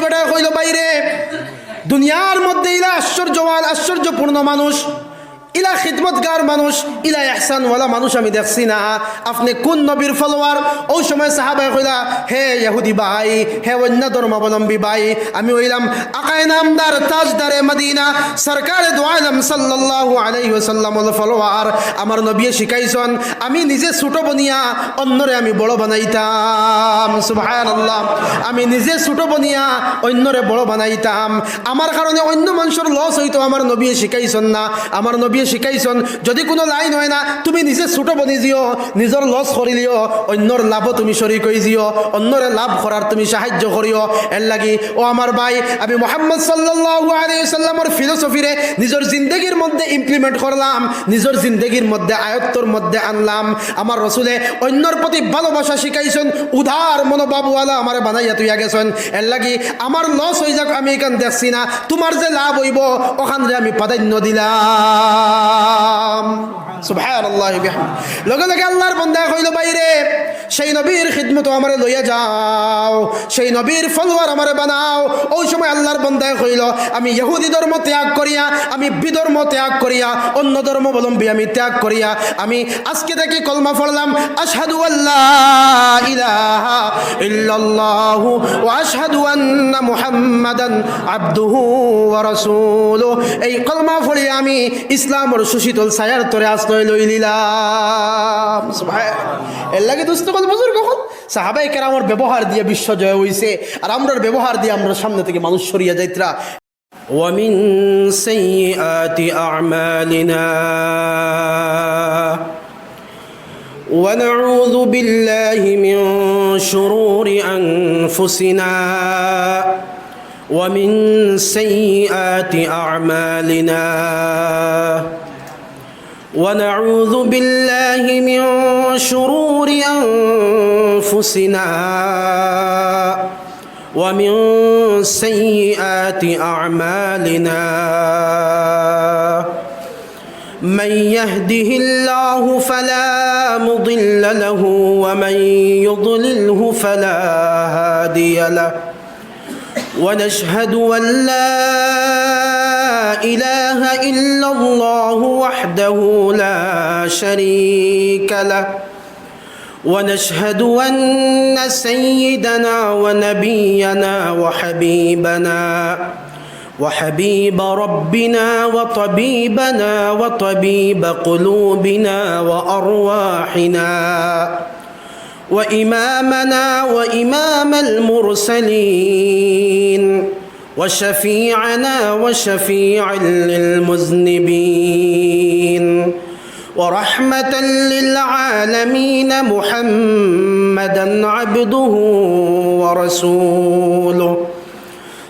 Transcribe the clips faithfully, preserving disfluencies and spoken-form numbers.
বেটায় কইল, "ভাইরে, দুনিয়ার মধ্যে ইলা আশ্চর্যবান, আশ্চর্যপূর্ণ মানুষ, ইলা খিদমতগার মানুষ, ইলা ইহসানওয়ালা মানুষ আমি দেখছি না। আপনে কুন নবীর follower?" অউ সময় সাহাবায় কইলা, "হে ইহুদি ভাই, হে অইন্য ধর্মাবলম্বী ভাই, আমি অইলাম আকায়ে নামদার তাজদারে মদিনা সরকারে দু আলম সাল্লাল্লাহু আলাইহি ওয়াসাল্লামর follower। আমার নবীয়ে শিখাইছইন, আমি নিজে ছোট বনিয়া অইন্যরে আমি বড় বানাইতাম।" সুবহানাল্লাহ। "আমি নিজে ছোট বনিয়া অইন্যরে বড় বানাইতাম। আমার কারণে অইন্য মানষর loss অইতো, আমার নবীয়ে শিখাইছইন না। আমার নবীয়ে শিখাইছইন, যুদি কুনু লাইন অয় না, তুমি নিজে ছোট বনি যিও, নিজর loss করিলিও, অইন্যর লাভো তুমি শরিক অই যিও, অইন্যরে লাভ করার তুমি সাহায্য করিও।" এরলাগি, ও আমার ভাই, আমি মুহাম্মদ সাল্লাল্লাহু আলাইহি ওয়াসাল্লামর philosophy রে নিজর জিন্দেগির মধ্যে implement করলাম, নিজর জিন্দেগির মধ্যে, আয়ত্তর মধ্যে আনলাম। আমার রসুলে অইন্যর প্রতি ভালোবাসা শিখাইছইন, উদার মনোভাবওয়ালা আমারে বানাইয়া থইয়া গেছইন। এরলাগি আমার loss অই যাউক, আমি ইখান দেখছি না, তুমার যে লাভ অইবো, অখানরে আমি প্রাধান্য দিলাম। সুবহানাল্লাহি বিহামদিহি। লগে লগে আল্লার বন্দায় কইল, "ভাইরে, সেই নবীর খিদমতো আমারে লইয়া যাও, সেই নবীর follower আমারে বানাও।" অউ সময় আল্লার বন্দায় কইল, "আমি ইহুদি ধর্ম ত্যাগ করিয়া, আমি বিধর্ম ত্যাগ করিয়া, অইন্য ধর্মাবলম্বী আমি ত্যাগ করিয়া, আমি আজকে থাকি কলমা পড়লাম, আশহাদু আল্লা ইলাহা ইল্লাল্লাহু ওয়া আশহাদু আন্না মুহাম্মাদান আবদুহু ওয়া রাসূলুহু।" এই কলমা পড়িয়া আমি ইসলামর সুশীতল ছায়ার তলে আশ্রয় লইলিলাম। সুবহান। এরলাগি দোস্ত অকল, বুজুর্গ অকল, সাহাবায়ে কেরামর ব্যবহার দিয়া বিশ্ব জয় অইছে, আর আমরার ব্যবহার দিয়া আমরার সামনে থাকি মানুষ সরিয়া যাইতরা। ومن سيئات أعمالنا، ونعوذ بالله من شرور أنفسنا ومن سيئات أعمالنا، ونعوذ بالله من شرور أنفسنا ومن سيئات أعمالنا. من يهده الله فلا مضل له ومن يضلله فلا هادي له. ونشهد أن لا إله إلا الله وحده لا شريك له. ونشهد أن سيدنا ونبينا وحبيبنا وحبيب ربنا وطبيبنا وطبيب قلوبنا وأرواحنا وإمامنا وإمام المرسلين وشفيعنا وشفيع للمذنبين ورحمة للعالمين محمدا عبده ورسوله،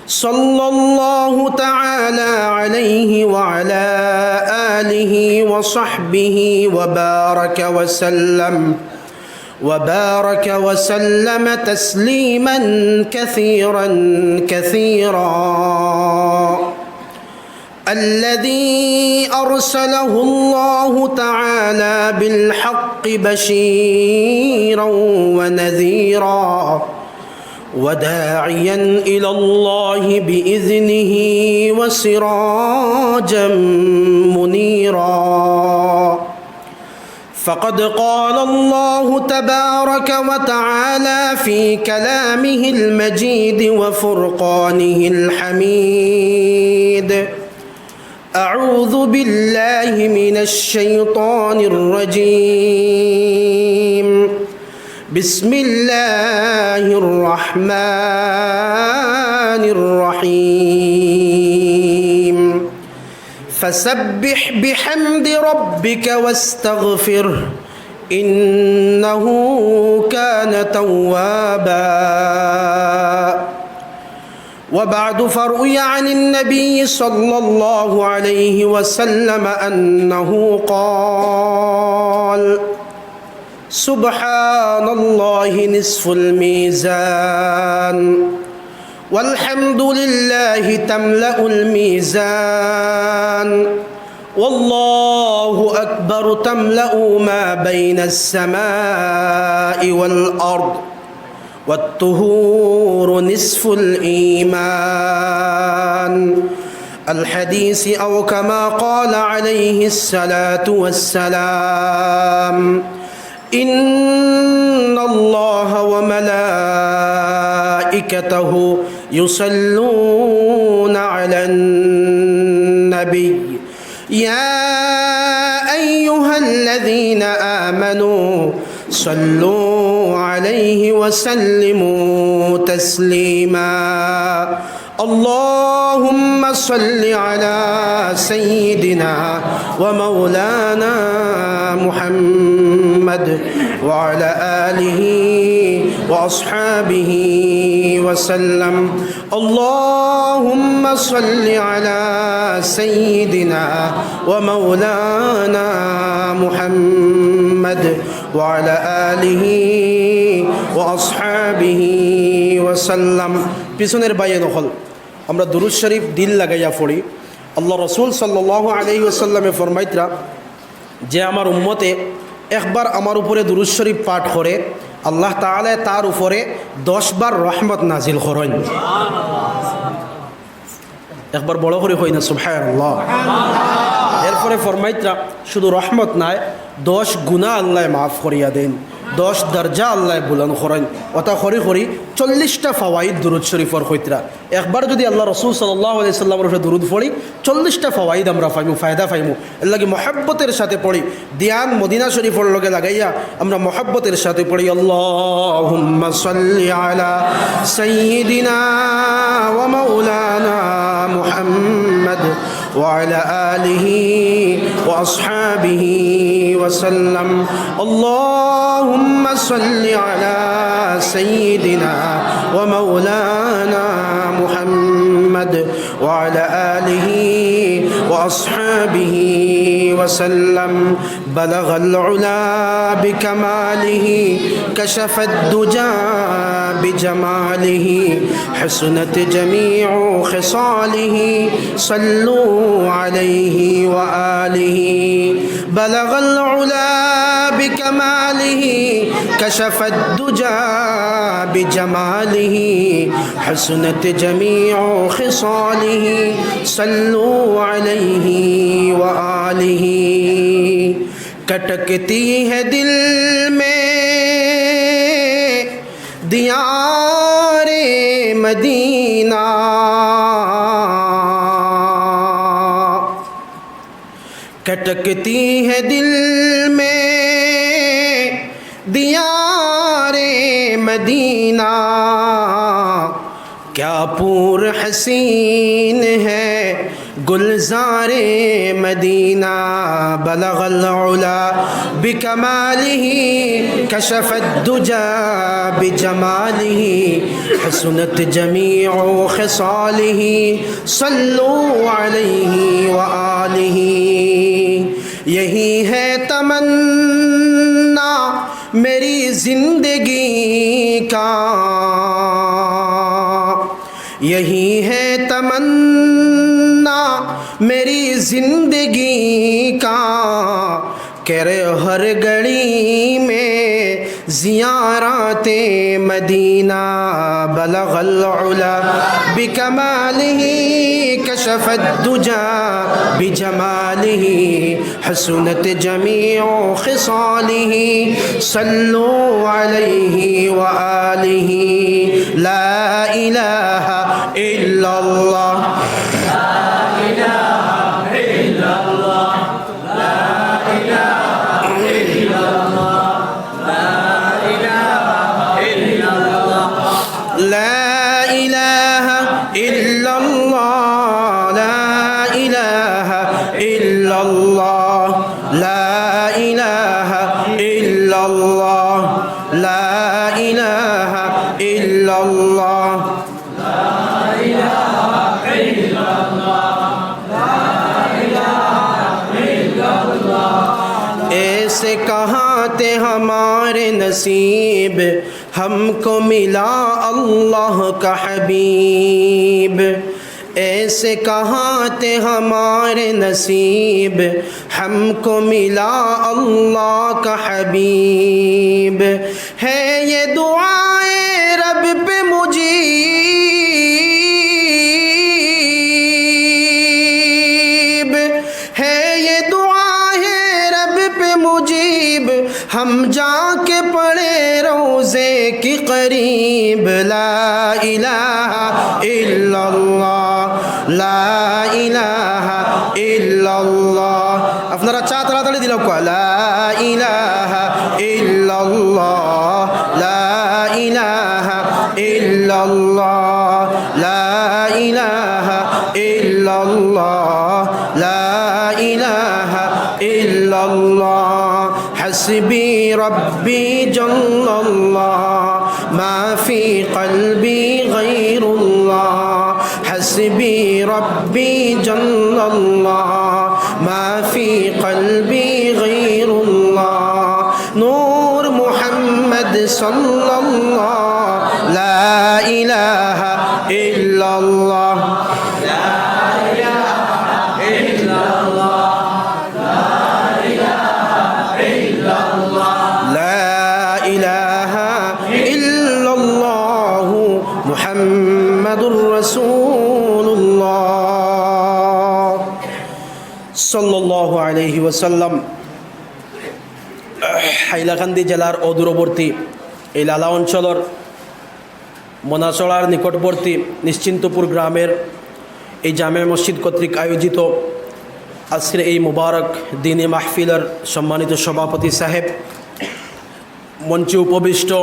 صلى الله تعالى عليه وعلى آله وصحبه وبارك وسلم، وبارك وسلم تسليما كثيرا كثيرا. الذي أرسله الله تعالى بالحق بشيرا ونذيرا وداعيا إلى الله بإذنه وسراجا منيرا. فقد قال الله تبارك وتعالى في كلامه المجيد وفرقانه الحميد: أعوذ بالله من الشيطان الرجيم. بسم الله الرحمن الرحيم. فسبح بحمد ربك واستغفره إنه كان توابا. وبعد، فروي عن النبي صلى الله عليه وسلم أنه قال: سبحان الله نصف الميزان، والحمد لله تملأ الميزان، والله أكبر تملأ ما بين السماء والأرض، والطهور نصف الإيمان. الحديث أو كما قال عليه الصلاة والسلام: إن الله وملائكته يصلون على النبي، يا أيها الذين آمنوا صلوا عليه وسلموا تسليما. اللهم صل على سيدنا ومولانا محمد وعلى آله وأصحابه وسلم. اللهم صل على سيدنا ومولانا محمد وعلى آله وأصحابه وسلم. পিছনের ভাইয়াইন অকল, আমরা দুরূদ শরীফ দিল লাগাইয়া পড়ি। আল্লার রাসূল সাল্লাল্লাহু আলাইহি ওয়াসাল্লামে ফরমাইতরা, যে আমার উম্মতে একবার আমার উপরে দুরূদ শরীফ পাঠ করে, আল্লাহ তাআলায় তার উপরে দশ বার রহমত নাজিল করইন। একবার বড় করি কই না, সুবহানাল্লাহ। এরপরে ফরমাইতরা, শুধু রহমত নায়, দশ গুনাহ আল্লায় মাফ করিয়া দেইন, দশ দরজা আল্লায় বুলন্দ করইন। অতা করি করি চল্লিশটা ফাওয়াইদ দুরূদ শরীফর কইতরা। একবার যুদি আল্লার রাসূল সাল্লাল্লাহু আলাইহি ওয়াসাল্লামর উপরে দুরূদ পড়ি, চল্লিশটা ফাওয়াইদ আমরা পাইমু, ফায়দা পাইমু। এরলাগি মহব্বতের সাথে পড়ি, ধিয়ান মদিনা শরীফর লগে লাগাইয়া আমরা মহব্বতের সাথে পড়ি, اللهم صل على سيدنا ومولانا محمد وعلى آله وأصحابه وسلم. اللهم صل على سيدنا ومولانا محمد وعلى آله وأصحابه وسلم. بلغ العلا بكماله، كشف الدجى بجماله، حسنت جميع خصاله، صلوا عليه وآله. بلغ العلا بكماله، كشف الدجى بجماله، حسنت جميع خصاله، صلوا عليه وآله. کھٹکتی ہے دل میں دیار مدینہ، کھٹکتی ہے دل میں دیار مدینہ، کیا پور حسین ہے گلزار مدینہ. بلغ العلا بکمالہ، کشف الدجی بجمالہ، حسنت جمیع خصالہ، صلوا علیہ وآلہ. یہی ہے تمنا میری زندگی کا، یہی ہے تمنا میری زندگی کا، کرے ہر گھڑی میں زیارت مدینہ. بلغ العلا بکمالہ، کشف الدجی بجمالہ، حسنت جمیع خصالہ، صلوا علیہ وآلہ. لا الہ الا اللہ. لا إله إلا الله، لا إله إلا الله، لا إله إلا الله، لا إله إلا الله. ایسے کہاں تھے ہمارے نصیب، ہم کو ملا اللہ کا حبیب. ایسے کہاں تھے ہمارے نصیب، ہم کو ملا اللہ کا حبیب. ہے یہ دعائے قريب. لا إله إلا الله. لا إله إلا الله. আপনারা চা তাড়াতাড়ি দিলাউক্কা। لا إله إلا الله. لا إله إلا الله. لا إله إلا الله. لا إله إلا الله. حسبي ربي جل الله، ما في قلبي غير الله. حسبي ربي جل الله، ما في قلبي غير الله. نور محمد صلى الله، لا إله إلا الله. لا إله إلا الله محمد رسول الله صلى الله عليه وسلم. হাইলাকান্দি জেলার অদূরবর্তী এই লালা অঞ্চলর মনাছড়ার নিকটবর্তী নিশ্চিন্তপুর গ্রামের এই জামে মসজিদ কর্তৃক আয়োজিত আজকের এই মোবারক দিনী মাহফিলের সম্মানিত সভাপতি সাহেব, মঞ্চে উপবিষ্ট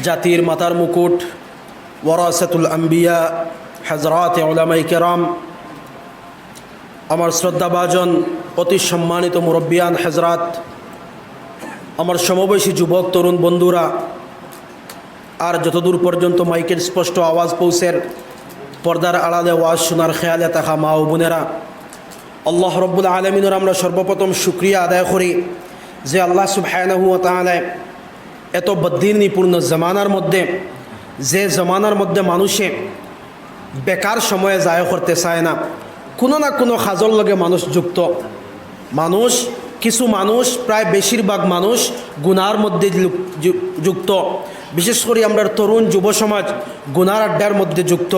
জাতির মাথার মুকুট, ওয়ারাসাতুল আম্বিয়া, হযরতে উলামায়ে কেরাম, আমার শ্রদ্ধাভাজন অতি সম্মানিত মুরব্বিয়ান হযরত, আমার সমবয়সী যুবক তরুণ বন্ধুরা, আর যতদূর পর্যন্ত মাইকের স্পষ্ট আওয়াজ পৌঁছের, পর্দার আড়ালে ওয়াজ শোনার খেয়ালে থাকা মা ও বোনেরা, আল্লাহ রব্বুল আলামিনর আমরা সর্বপ্রথম শুকরিয়া আদায় করি যে আল্লাহ সুবহানাহু ওয়া তাআলায় এত বদদিনপূর্ণ জমানার মধ্যে, যে জমানার মধ্যে মানুষে বেকার সময়ে জায় করতে চায় না, কুনু না কুনু কাজর লগে মানুষ যুক্ত। মানুষ, কিছু মানুষ, প্রায় বেশিরভাগ মানুষ গুনার মধ্যে যু-, যু-, যুক্ত। বিশেষ করি আমরার তরুণ যুব সমাজ গুনার আড্ডার মধ্যে যুক্ত,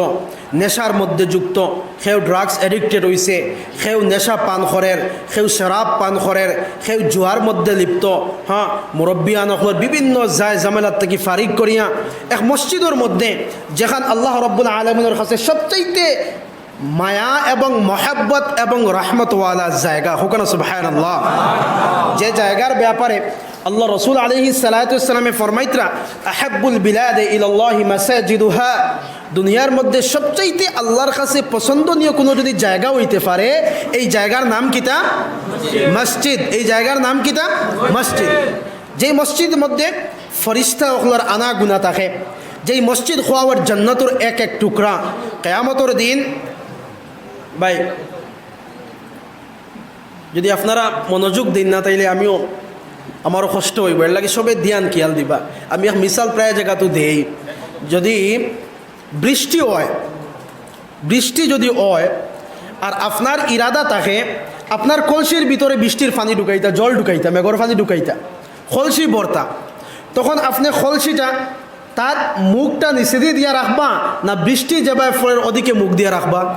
নেশার মধ্যে যুক্ত। কেউ drugs addicted অইছে, কেউ নেশা পান করের, কেউ শরাব পান করের, কেউ জুয়ার মধ্যে লিপ্ত। হ্যাঁ, মুরব্বিয়ান অকলর বিভিন্ন যায় ঝামেলার থাকি ফারিগ করিয়া এক মসজিদর মধ্যে, যেখান আল্লাহ রব্বুল আলামিনর কাছে সবচাইতে মায়া এবং মহব্বত এবং রহমতওয়ালা জায়গা, কউক্কা না সুবহানাল্লাহ। যে জায়গার ব্যাপারে আল্লাহ রসুল আলাইহিস সালাতু ওয়াস সালামে ফরমাইতরা, "আহাব্বুল বিলাদে ইলাল্লাহি মাসাজিদুহা।" দুনিয়ার মধ্যে সবচাইতে আল্লাহর কাছে পছন্দনীয় কুনু যদি জায়গা অইতে পারে, এই জায়গার নাম কিতা? মসজিদ। এই জায়গার নাম কিতা? মসজিদ। যেই মসজিদ মধ্যে ফরিস্তা অকলর আনাগুনা থাকে, যেই মসজিদ খোয়াওয়ার জান্নাতর এক এক টুকরা, কিয়ামতর দিন, ভাই, যদি আপনারা মনোযোগ দেইন না, তাইলে আমিও, আমারও কষ্ট অইবো। এর লাগি সবে ধ্যান খিয়াল দিবা। আমি এক মিসাল প্রায় জাগাত দেই, যদি বৃষ্টি অয়, বৃষ্টি যদি অয় আর আপনার ইরাদা থাকে আপনার কলসির ভিতরে বৃষ্টির পানি ঢুকাইতা, জল ঢুকাইতা, মেঘর পানি ঢুকাইতা, কলসি ভরতা, তখন আপনে কলসিটা তার মুখটা নিচেদি দিয়া রাখবা, না বৃষ্টি যেবায় পড়ের ওদিকে মুখ দিয়া রাখবা?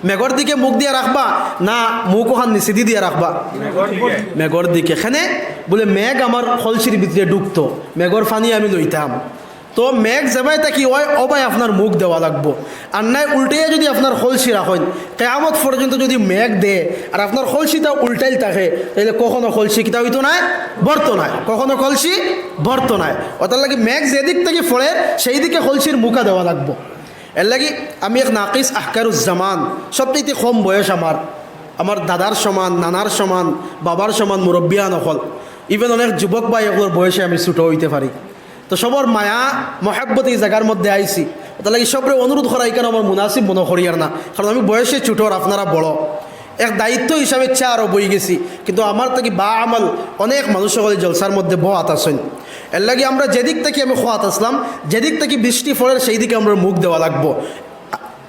মেঘর দিকে মুখ দিয়া রাখবা, না মুখ ওখান নিচেদি দিয়া রাখবা? মেঘর দিকে। কেনে? বুলে, মেঘ আমার কলসির ভিতরে ঢুকতো, মেঘর পানি আমি লইতাম। তো মেঘ যেবায় থাকি অয়, ওবায় আপনার মুখ দেওয়া লাগবো। আর নায় উল্টাইয়া যদি আপনার কলসি রাখইন, কিয়ামত পর্যন্ত যদি মেঘ দেয় আর আপনার কলসিটা উল্টাইল থাকে, তাইলে কখনো কলসি কিতা অইতো নায়? ভরতো নায়। কখনো কলসি ভরতো নায়। অতার লাগি মেঘ যেদিক থাকি পড়ের, সেই দিকে কলসির মুখা দেওয়া লাগবো। এর লাগি আমি এক নাকিস আহকারুজ্জামান, সবচাইতে কম বয়স আমার, আমার দাদার সমান, নানার সমান, বাবার সমান মুরব্বিয়ান অকল, even অনেক যুবক ভাই অকলর বয়সে আমি ছোট অইতে পারি। তো সবর মায়া, মহব্বত এই জাগার মধ্যে আইছি। অতার লাগি সবরে অনুরোধ করা ইখান আমার মুনাসিব মনো করিয়ার না, কারণ আমি বয়সে ছোট আর আপনারা বড়। এক দায়িত্ব হিসাবে চেয়ারও বই গেছি, কিন্তু আমার থাকি বা আমল অনেক মানুষ অকল জলসার মধ্যে বওয়াত আছইন। এর লাগি আমরা যেদিক থাকি আমি খোয়াত আছলাম, যেদিক থাকি বৃষ্টি পড়ের সেই দিকে আমরা মুখ দেওয়া লাগবো।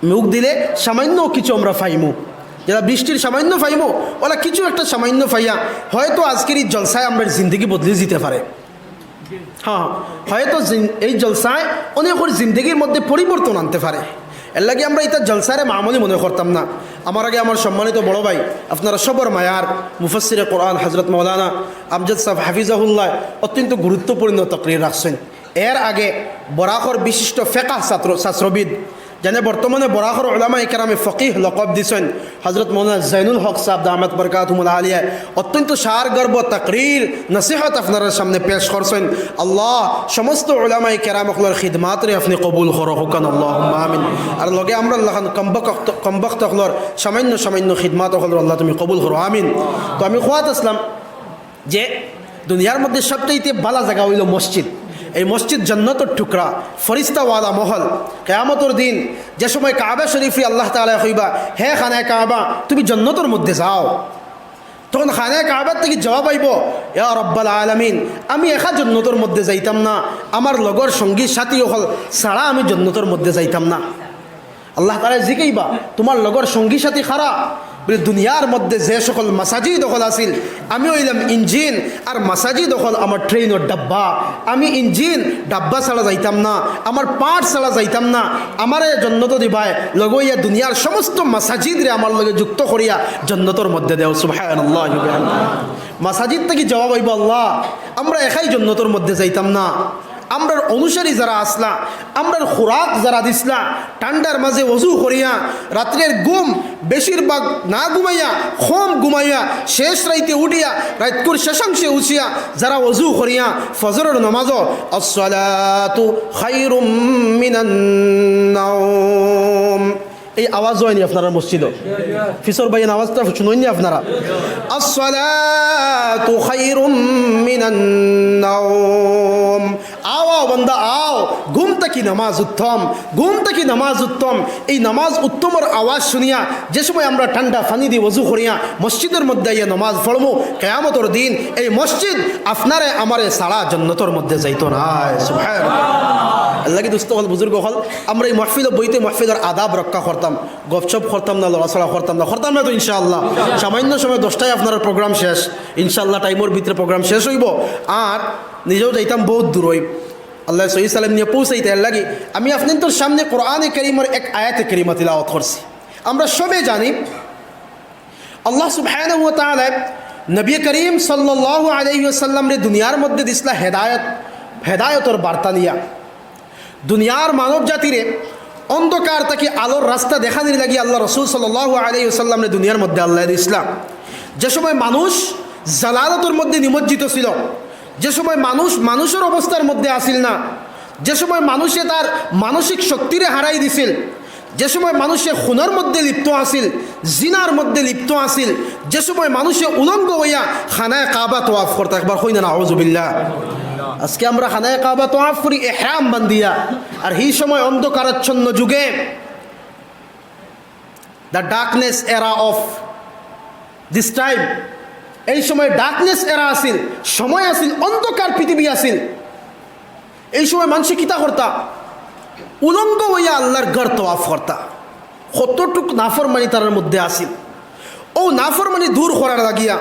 মুখ দিলে সামান্য কিছু আমরা পাইমু, যেটা বৃষ্টির সামান্য পাইমু, ওলা কিছু একটা সামান্য পাইয়া হয়তো আজকের এই জলসায় আমরার জিন্দেগি বদলি যিতে পারে। হ্যাঁ, হয়তো জিন-, এই জলসায় অনেকর জিন্দেগির মধ্যে পরিবর্তন আনতে পারে। এর লাগি আমরা ইতা জলসারে মামুলি মনে করতাম না। আমার আগে আমার সম্মানিত বড় ভাই, আপনারা সবর মায়ার মুফাসসিরে কোরআন হযরত মাওলানা আমজাদ সাহেব হাফিজাহুল্লাহ অত্যন্ত গুরুত্বপূর্ণ তকরির রাখছইন। এর আগে বরাকর বিশিষ্ট ফেকাহ ছাত্র, শাস্ত্রবিদ, যেনে বর্তমানে বরাকর উলামায়ে কেরামে ফকিহ লকব দিছইন, হযরত মৌলানা জাইনুল হক সাহেব দামাত বারকাতুহুমুল আলিয়া, অত্যন্ত সারগর্ভ তাকরির, নসিহত আপনারার সামনে পেশ করছইন। আল্লাহ, সমস্ত উলামায়ে কেরাম অকলর খিদমাতরে আপনি কবুল করো, কউক্কা আল্লাহুম্মা আমিন। আর লগে আমরার লাখান কমবখত, কমবখত অকলর সামান্য সামান্য খিদমাত অকলর আল্লাহ তুমি কবুল করো, আমিন। তো আমি কওয়াত আছলাম, যে দুনিয়ার মধ্যে সবচাইতে ভালা জাগা অইলো মসজিদ। এই মসজিদ জন্নতর টুকরা, ফিরিস্তাওয়ালা মহল। কিয়ামতর দিন যে সময় কাবা শরীফরে আল্লাহ তাআলায় কইবা, "হে খানায়ে কাবা, তুমি জন্নতর মধ্যে যাও।" তখন খানায়ে কাবার থাকি জবাব আইবো, "ইয়া রব্বাল আলামিন, আমি একা জন্নতর মধ্যে যাইতাম না, আমার লগর সঙ্গী সাথী অকল ছাড়া আমি জন্নতর মধ্যে যাইতাম না।" আল্লাহ তাআলায় জিকাইবা, "তুমার লগর সঙ্গী সাথী কারা?" বলে, "দুনিয়ার মধ্যে যে সকল মাসাজিদ অকল আছিল, আমি অইলাম ইঞ্জিন, আর মাসাজিদ অকল আমার ট্রেইনর ডাব্বা। আমি ইঞ্জিন, ডাব্বা ছাড়া যাইতাম না, আমার পার্ট ছাড়া যাইতাম না। আমারে জন্নতো দিবায়, লগে অইয়া দুনিয়ার সমস্ত মাসাজিদরে আমার লগে যুক্ত করিয়া জন্নতর মধ্যে দেও।" সুবহানাল্লাহ। মাসাজিদ থাকি জবাব আইবো, "আল্লাহ, আমরা একাই জন্নতর মধ্যে যাইতাম না।" আমরার অনুসারী যারা আছলা, আমরার খোরাক যারা দিছলা, ঠান্ডার মাঝে অজু করিয়া, রাত্রের ঘুম বেশিরভাগ না ঘুমাইয়া, কম ঘুমাইয়া, শেষ রাইতে উঠিয়া, রাইতকুর শেষাংশে উঠিয়া, যারা অজু করিয়া ফজরর নমাজও "আসসালাতু খায়রুম মিনান নাওম", এই আওয়াজ অয়নি আপনারার মসজিদো? পিছর ভাইয়াইন আওয়াজটা শুনইননি আপনারা? "আসসালাতু খায়রুম মিনান নাওম।" আও, আও বান্দা, আও, ঘুম থাকি নামাজ উত্তম, ঘুম থাকি নামাজ উত্তম। এই নামাজ উত্তমর আওয়াজ শুনিয়া যে সময় আমরা ঠান্ডা পানি দি অজু করিয়া মসজিদর মধ্যে আইয়া নামাজ পড়মু, কিয়ামতর দিন এই মসজিদ আপনারে আমারে ছাড়া জন্নতর মধ্যে যাইতো নায়। সুবহানাল্লাহ। এরলাগি দোস্ত অকল, বুজুর্গ অকল, আমরা এই মাহফিলো বইতে মাহফিলর আদাব রক্ষা করতাম, গপসপ করতাম না, লড়াচড়া করতাম না, করতাম না তো ইনশাআল্লাহ। সামান্য সময় দশটায় আপনারার প্রোগ্রাম শেষ, ইনশাআল্লাহ টাইমর ভিতরে প্রোগ্রাম শেষ অইবো। আর নিজেও যাইতাম বউত দূরই, আল্লায় সহি সালামত নিয়া পৌঁছাইতা। এরলাগি আমি আপনাইন্তর সামনে কোরআনে কারীমর এক আয়াতে কারীমা তিলাওয়াত করছি। আমরা সবে জানি, আল্লাহ সুবহানাহু ওয়া তাআলায় নবী করিম সাল্লাল্লাহু আলাইহি ওয়াসাল্লামরে দুনিয়ার মধ্যে দিছলা হেদায়েত, হেদায়েতর বার্তা নিয়া। দুনিয়ার মানব জাতিরে অন্ধকার থাকি আলোর রাস্তা দেখানির লাগি আল্লাহ রসুল সাল্লাল্লাহু আলাইহি ওয়াসাল্লামরে দুনিয়ার মধ্যে আল্লায় দিছলা। যে সময় মানুষ জালালতর মধ্যে নিমজ্জিত ছিল, যে সময় মানুষ মানুষর অবস্থার মধ্যে আছিল না, যে সময় মানুষে তার মানসিক শক্তিরে হারাই দিছিল, যে সময় মানুষে খুনর মধ্যে লিপ্ত আছিল, জিনার মধ্যে লিপ্ত আছিল, যে সময় মানুষে উলঙ্গ অইয়া খানায়ে কাবা তওয়াফ করতা, একবার কইন না, নাউজুবিল্লাহ। আজকে আমরা খানায়ে কাবা তওয়াফ করি এহরাম বান্ধিয়া, আর হি সময় অন্ধকারাচ্ছন্ন যুগে, the darkness era of this time, এই সময় ডার্কনেস এরা আছিল, সময় আছিল, অন্ধকার পৃথিবী আছিল। এই সময় মানষে কিতা করতা? উলঙ্গ অইয়া আল্লার ঘর তওয়াফ করতা। কতটুক নাফরমানি তারার মধ্যে আছিল। অউ নাফরমানি দূর করার লাগিয়া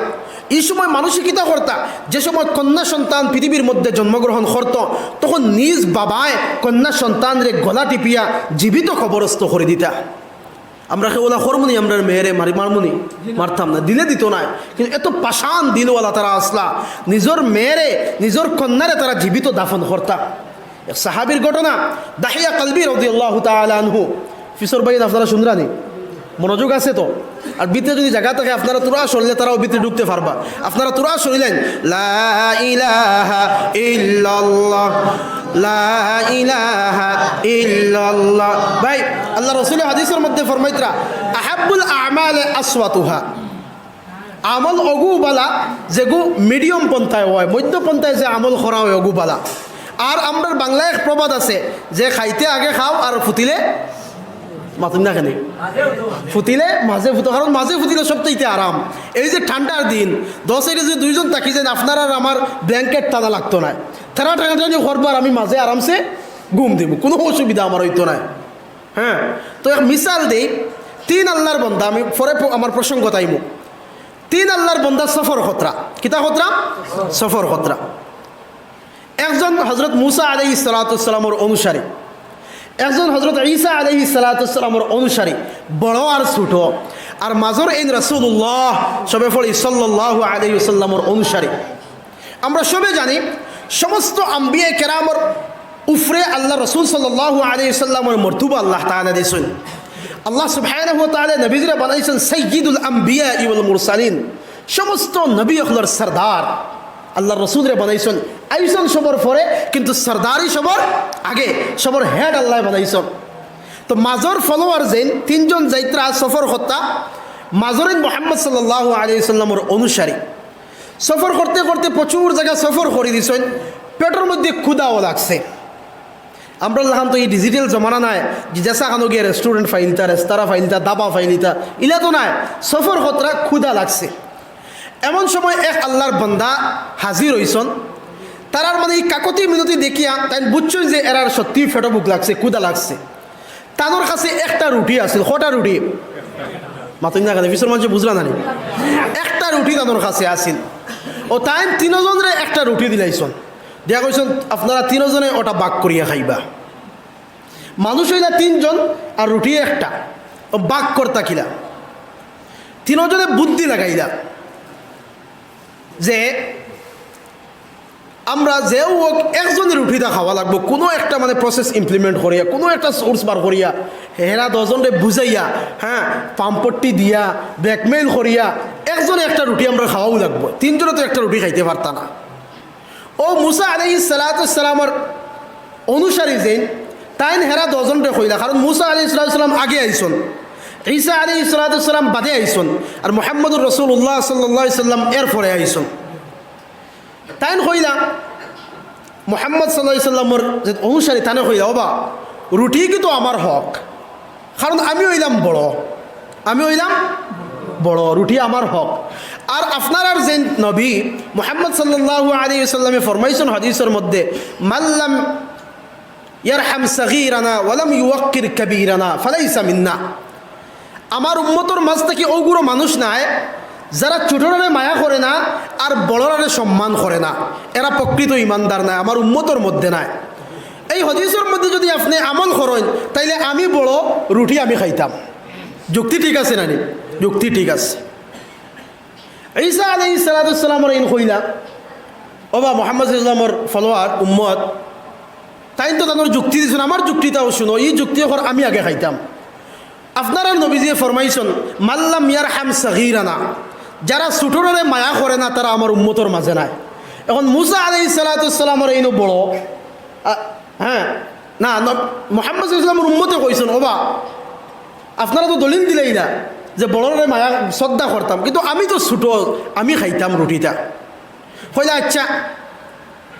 ই সময় মানষে কিতা করতা? যে সময় কন্যা সন্তান পৃথিবীর মধ্যে জন্মগ্রহণ করত, তখন নিজ বাবায় কন্যা সন্তানরে গলা টিপিয়া জীবিত কবরস্থ করি দিতা। আমরা কেউ অলা করমুনি, আমরার মেয়েরে মারি মারমুনি? মারতাম না, দিলে দিত নায়। কিন্তু এত পাষাণ দিলওয়ালা তারা আছলা, নিজর মেয়েরে, নিজর কন্যারে তারা জীবিত দাফন করতা। এক সাহাবীর ঘটনা, দাহিয়া কালবি রাদিয়াল্লাহু তাআলা আনহু। পিছর ভাইয়াইন আপনারা শুনরানি? মনোযোগ আছে তো? আর ভিতরে যদি জাগা থাকে, আপনারা থুড়া সরলে তারাও ভিতরে ঢুকতে পারবা। আপনারা থুড়া সরিলাইন। লা ইলাহা ইল্লাল্লাহ, লা ইলাহা ইল্লাল্লাহ। ভাই, আল্লার রসুলে হাদিসর মধ্যে ফরমাইতরা, "আহাব্বুল আমালে আসওয়াতুহা।" আমল অগু বালা, যেগু মিডিয়াম পন্থায় অয়, মধ্য পন্থায় যে আমল করা অয়, অগু বালা। আর আমরার বাংলায় এক প্রবাদ আছে যে, "খাইতে আগে খাও আর ফুতিলে", মাতইন না কেনে? "ফুতিলে মাঝে ফুতো", কারণ মাঝে ফুতিলে সবচাইতে আরাম। এই যে ঠান্ডার দিন, দশ সাইডে যদি দুইজন থাকি যাইন, আপনার আর আমার ব্ল্যাঙ্কেট টানা লাগতো নায়। তারা টানাটানি করবো আর আমি মাঝে আরামসে ঘুম দিমু, কুনু অসুবিধা আমার অইতো নায়। হ্যাঁ, তো এক মিসাল দেই, তিন আল্লার বন্দা, আমি পরে প-, আমার প্রসঙ্গত আইমু। তিন আল্লার বন্দা সফর করতরা। কিতা করতরা? সফর করতরা। একজন হজরত মুসা আলাইহিস সালাতু ওয়াস সালামর অনুসারী, একজন হজরত ঈসা আলাইহিস সালাতু ওয়াস সালামর অনুসারী, বড় আর ছোট, আর মাজর এইন রাসূলুল্লাহ, সবে পড়ি সাল্লাল্লাহু আলাইহি ওয়াসাল্লামর অনুসারী। আমরা সবে জানি, সমস্ত আম্বিয়া কেরামর উপরে আল্লাহ রসুল সাল্লাল্লাহু আলাইহি সাল্লামর মর্তবা আল্লাহ তাআলা দিছইন। আল্লাহ সুবহানাহু ওয়া তাআলা নবীজিরে বানাইছইন সাইয়্যিদুল আম্বিয়া ওয়াল মুরসালিন, সমস্ত নবী অকলর সর্দার। আল্লাহ রসুলরে বানাইছইন, আইছইন সবর পরে, কিন্তু সর্দারি সবর আগে, সবর হেড আল্লাহ বানাইছইন। তো মাজর ফলোয়ার যেইন তিনজন যাইত্রা সফর করতা, মাজরিন মোহাম্মদ সাল্লাল্লাহু আলাইহি সাল্লামর অনুসারী। সফর করতে করতে প্রচুর জাগা সফর করি দিছইন, পেটর মধ্যে ক্ষুধাও লাগছে। আমরার লাখান তো ই ডিজিটাল জমানা নায় যে যেছা খানো গিয়া রেস্টুরেন্ট ফাইলিতা, রেস্তারা ফাইলিতা, দাবা ফাইলিতা, ইলা তো নায়। সফর করত্রা, ক্ষুধা লাগছে। এমন সময় এক আল্লাহর বান্দা হাজির অইছইন। তারার মানে ই কাকুতি মিনতি দেখিয়া তাইন বুঝছইন যে এরার সত্যি পেটো ভুক লাগছে, ক্ষুধা লাগছে। তানর কাছে একটা রুটি আছিল। কটা রুটি? মাতইন না কেনে? পিছর মানষে বুঝরা না নি? একটা রুটি তানর কাছে আছিল। অউ তাইন তিনজনরে একটা রুটি দিলাইছইন। দিয়া কইছইন, "আপনারা তিনজনে ওটা ভাগ করিয়া খাইবা।" মানুষ অইলা তিনজন আর রুটি একটা, অউ ভাগ করতা কিলা? তিনজনে বুদ্ধি লাগাইলা যে আমরা যেউ অউক একজনে রুটিটা খাওয়া লাগবো, কুনু একটা মানে প্রসেস ইমপ্লিমেন্ট করিয়া, কুনু একটা সোর্স বার করিয়া, হেরা দুইজনরে বুঝাইয়া, হ্যাঁ, পাম্পট্টি দিয়া, ব্ল্যাকমেইল করিয়া, একজনে একটা রুটি আমরা খাওয়াউ লাগবো। তিনজনে তো একটা রুটি খাইতে পারতা না। অউ মুসা আলাইহিস সালাতু ওয়াস সালামর অনুসারী যেইন, তাইন হেরা দুইজনরে কইলা, কারণ মুসা আলাইহিস সালাতু ওয়াস সালাম আগে আইছইন, ঈসা আলাইহিস সালাতু ওয়াস সালাম বাদে আইছইন, আর মুহাম্মদুর রাসূলুল্লাহ সাল্লাল্লাহু আলাইহি সাল্লাম এর পরে আইছইন। তাইন কইলা, মুহাম্মদ সাল্লাল্লাহু আলাইহি সাল্লামর যে অনুসারী, তানে কইলা, "ওবা, রুটি কিন্তু আমার হক, কারণ আমি অইলাম বড়, আমি অইলাম বড়, রুটি আমার হক।" আর আপনারার যে নবী মুহাম্মদ সাল্লাল্লাহু আলাইহি সাল্লামে ফরমাইছইন হাদিসর মধ্যে, "মাল্লাম ইয়ারহাম সগীরানা ওয়ালাম ইউওয়াক্কির কাবীরানা ফালাইসা মিন্না।" আমার উম্মতর মাঝ থাকি অউগুলো মানুষ নাই, যারা ছোটরারে মায়া করে না আর বড়রারে সম্মান করে না, এরা প্রকৃত ইমানদার নায়, আমার উম্মতর মধ্যে নায়। এই হাদিসর মধ্যে যদি আপনে আমল করইন, তাইলে আমি বড়, রুটি আমি খাইতাম। যুক্তি ঠিক আছে না নি? যুক্তি ঠিক আছে। ঈসা আলাইহিস সালাতু ওয়াস সালামরে এইন কইলা, ওবা মুহাম্মদ সাল্লাল্লাহু আলাইহি ওয়াসাল্লামর ফলোয়ার, উম্মত, তাইন তো তানর যুক্তি দিছইন, আমার যুক্তিটাও শুনো, ই যুক্তি অখন আমি আগে খাইতাম। আপনারার নবীজিয়ে ফরমাইছইন, "মাল্লাম ইয়ারহাম সগীরানা", যারা ছোটরারে মায়া করে না, তারা আমার উম্মতর মাঝে নায়। অখন মুসা আলাইহিস সালাতু ওয়াস সালামর এইন বড়, আ, হ্যাঁ, না, ন-, মুহাম্মদ সাল্লাল্লাহু আলাইহি ওয়াসাল্লামর উম্মতে কইছইন, ওবা, আপনারা তো দলিল দিলাইলা যে বড়রারে মায়া শ্রদ্ধা করতাম, কিন্তু আমি তো ছোট, আমি খাইতাম রুটিটা। কইলা, "আচ্ছা,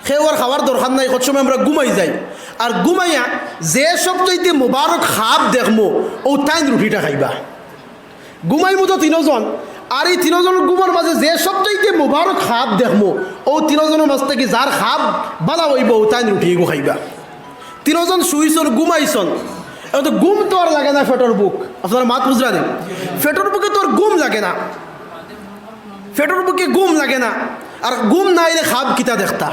কেউ আর খাওয়ার দরকার নাই, কত সময় আমরা ঘুমাই যাই, আর ঘুমাইয়া যে সবচাইতে মুবারক খাব দেখমু, অউ তাইন রুটিটা খাইবা।" ঘুমাইমু তো তিনজন, আর ই তিনজনর ঘুমর মাঝে যে সবচাইতে মুবারক খাব দেখমু, অউ তিনজনর মাঝ থাকি যার খাব ভালা অইবো, অউ তাইন রুটি এগু খাইবা। তিনজন শুইছইন, ঘুমাইছইন। অখন তো ঘুম তো আর লাগে না, পেটর ভুক। আপনারা মাত বুঝরা নি? পেটর ভুকে তো আর ঘুম লাগে না, পেটর ভুকে ঘুম লাগে না। আর ঘুম না আইলে খাব কিতা দেখতা?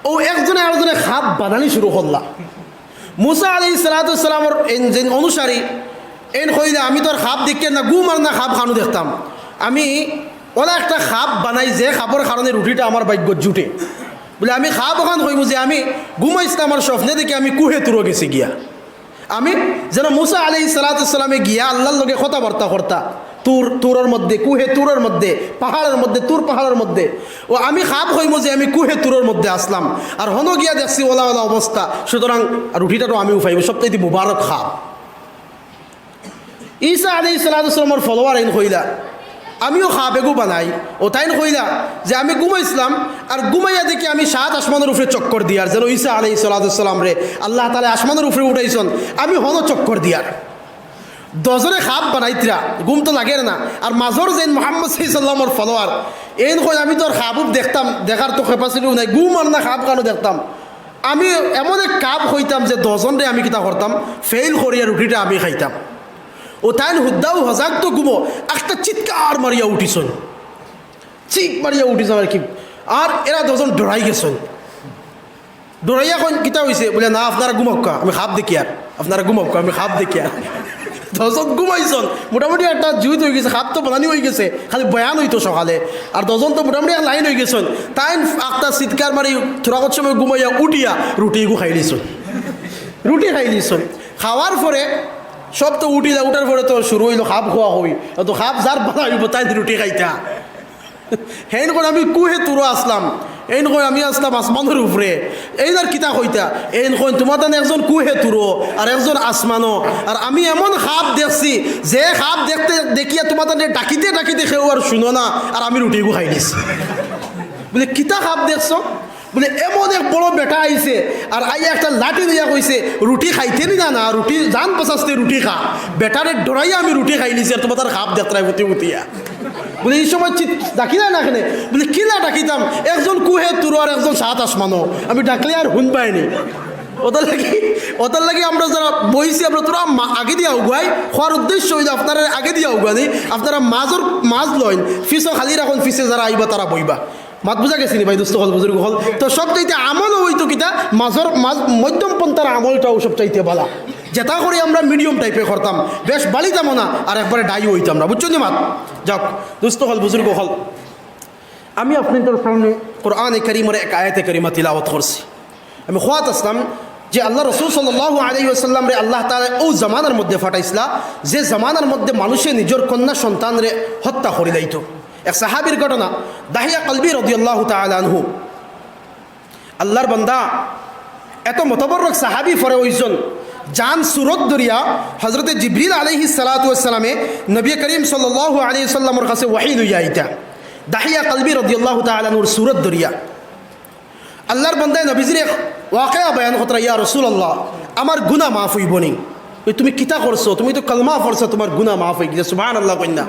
অউ একজনে আরকজনে খাব বানানি শুরু করলা। মুসা আলাইহিস সালাতু ওয়াস সালামর এইন যেইন অনুসারী, এইন কইলা, "আমি তো আর খাব দেখিয়ার না, ঘুম আর না খাব খানো দেখতাম। আমি অলা একটা খাব বানাই যে খাবর কারণে রুটিটা আমার ভাগ্যত জুটে।" বুলে, "আমি খাব অখান কইমু যে আমি ঘুমাইছলাম, আমার স্বপ্নে দেখি আমি কুহে তুর গেছি গিয়া। আমি যেন মুসা আলাইহিস সালাতু ওয়াস সালামে গিয়া আল্লাহর লগে কথাবার্তা করতা, তুর, তুরর মধ্যে, কুহে তুরর মধ্যে, পাহাড়র মধ্যে, তুর পাহাড়র মধ্যে। অউ আমি খাব কইমু যে আমি কুহে তুরর মধ্যে আছলাম, আর হনো গিয়া দেখছি অলা অলা অবস্থা, সুতরাং রুটিটা তো আমিও পাইমু, সবচাইতে মুবারক খাব।" ঈসা আলাইহিস সালাতু ওয়াস সালামর ফলোয়ার এইন কইলা, "আমিও খাব এগু বানাই।" অউ তাইন কইলা যে, "আমি ঘুমাইছলাম, আর ঘুমাইয়া দেখি আমি সাত আসমানর উপরে চক্কর দিয়ার, যেন ঈসা আলাইহিস সালাতু ওয়াস সালামরে আল্লাহ তাআলায় আসমানর উপরে উঠাইছইন, আমি হনো চক্কর দিয়ার।" দুইজনে খাব বানাইত্রা, ঘুম তো লাগের না। আর মাজর যেইন মুহাম্মদ সাল্লাল্লাহু আলাইহি ওয়াসাল্লামর ফলোয়ার, এইন কইন, "আমি তো আর খাব উব দেখতাম, দেখার তো ক্যাপাসিটিও নাই, ঘুম আর না খাব খানো দেখতাম। আমি এমন এক খাব কইতাম যে দুইজনরে আমি কিতা করতাম, ফেইল করিয়া রুটিটা আমি খাইতাম।" অউ তাইন হুদ্দাউ হজাগ তো ঘুমো, একটা চিৎকার মারিয়া উঠিছইন, চিক মারিয়া উঠিছইন আর কি। আর এরা দুইজন ডরাই গেছইন। ডরাইয়া কইন, "কিতা অইছে?" বুলে, "না, আপনারা ঘুমাউক্কা, আমি খাব দেখিয়ার, আপনারা ঘুমাউক্কা, আমি খাব দেখিয়ার।" দশজন ঘুমাইছইন, মোটামুটি একটা জুইত অইগেছে, খাপ তো বানানি অইগেছে, খালি বয়ান অইতো সকালে। আর দশজন তো মোটামুটি এক লাইন অইগেছইন। তাইন আখতা চিৎকার মারি থুড়া কত সময় ঘুমাইয়া উঠিয়া রুটি এগু খাইলিছইন। রুটি খাইলিছইন। খাওয়ার পরে সব তো উঠি যা, উঠার পরে তো শুরু অইলো খাপ খোয়া খই। তো খাপ যার বালা অইবো, তাইন রুটি খাইতা। হেইন কইন আমি কুহে তুরো আছলাম, এইন কইন আমি আছলাম আসমানর উপরে। এইন আর কিতা কইতা? এইন কইন তুমার তান একজন কুহে তুরো আর একজন আসমানো। আর আমি এমন খাপ দেখছি, যে খাপ দেখতে দেখিয়া তুমার তানরে ডাকিতে ডাকিতে কেউ আর শুনো না, আর আমি রুটি এগু খাইলিছি। বুলে, কিতা খাপ দেখছো? বুলে, এমন এক বড় বেটা আইছে, আর আইয়া একটা লাঠি লইয়া কইছে, রুটি খাইতে নি না, না, রুটি জান বাচাইতে রুটি খা। বেটারে ডরাইয়া আমি রুটি খাইলিছি, আর তুমার তান খাপ দেখরায় ফুতি ফুতিয়া। বুলে, ই সময় চিৎ-, ডাকিলা না কেনে? বুলে, কিলা ডাকিতাম? একজন কুহে তুরো আর একজন সাত আসমানো। আমি ডাকলে আর হুনবায় নি। অতার লাগি, অতার লাগি আমরা যারা বইছি, আমরা থুড়া মা-, আগেদি আউগাই। কওয়ার উদ্দেশ্য অইলো আপনারারে আগেদি আউগানি। আপনারা মাজর, মাজ লইন, পিছো খালি রাখইন, পিছে যারা আইবা তারা বইবা। মাত বুঝা গেছে নি ভাই, দোস্ত অকল, বুজুর্গ অকল? তো সবচাইতে আমল অইতো কিতা? মাজর, মাজ, মধ্যম পন্থার আমলটাউ সবচাইতে বালা। যেটা করি আমরা মিডিয়াম টাইপে করতাম, বেশ বাড়িতামও না, আর একবারে ডাইও অইতাম না, বুঝছো নি মাত? যাউক, দোস্ত অকল, বুজুর্গ অকল, আমি আপনাইনতর সামনে কোরআনে কারীমর এক আয়াতে কারীমা তিলাওয়াত করছি। আমি কওয়াত আছলাম যে আল্লার রসুল সাল্লাল্লাহু আলাইহি ওয়াসাল্লামরে আল্লাহ তাআলায় অউ জমানার মধ্যে পাঠাইছলা, যে জমানার মধ্যে মানুষে নিজর কন্যা সন্তানরে হত্যা করিলাইতো। এক সাহাবীর ঘটনা, দাহিয়া কলবি রাদিয়াল্লাহু তাআলা আনহু। আল্লার বান্দা, এত মোতাবাররক সাহাবী পরে অইছইন, যান সুরত ধরিয়া হজরতে জিবরিল আলাইহিস সালাতু ওয়াস সালামে নবী করিম সাল্লাল্লাহু আলাইহি ওয়াসাল্লামর কাছে ওহী লইয়া আইতা। দাহিয়া কলবি রাদিয়াল্লাহু তাআলা আনহুর সুরত ধরিয়া আল্লার বান্দায় নবীজিরে এক ওয়াকিয়া বয়ান করতরা, "ইয়া রাসূলুল্লাহ, আমার গুনা মাফ অইবো নি?" "ওই তুমি কিতা করছো? তুমি তো কলমা পড়ছো, তুমার গুনা মাফ অইগেছে।" সুবহানাল্লাহ কইন না?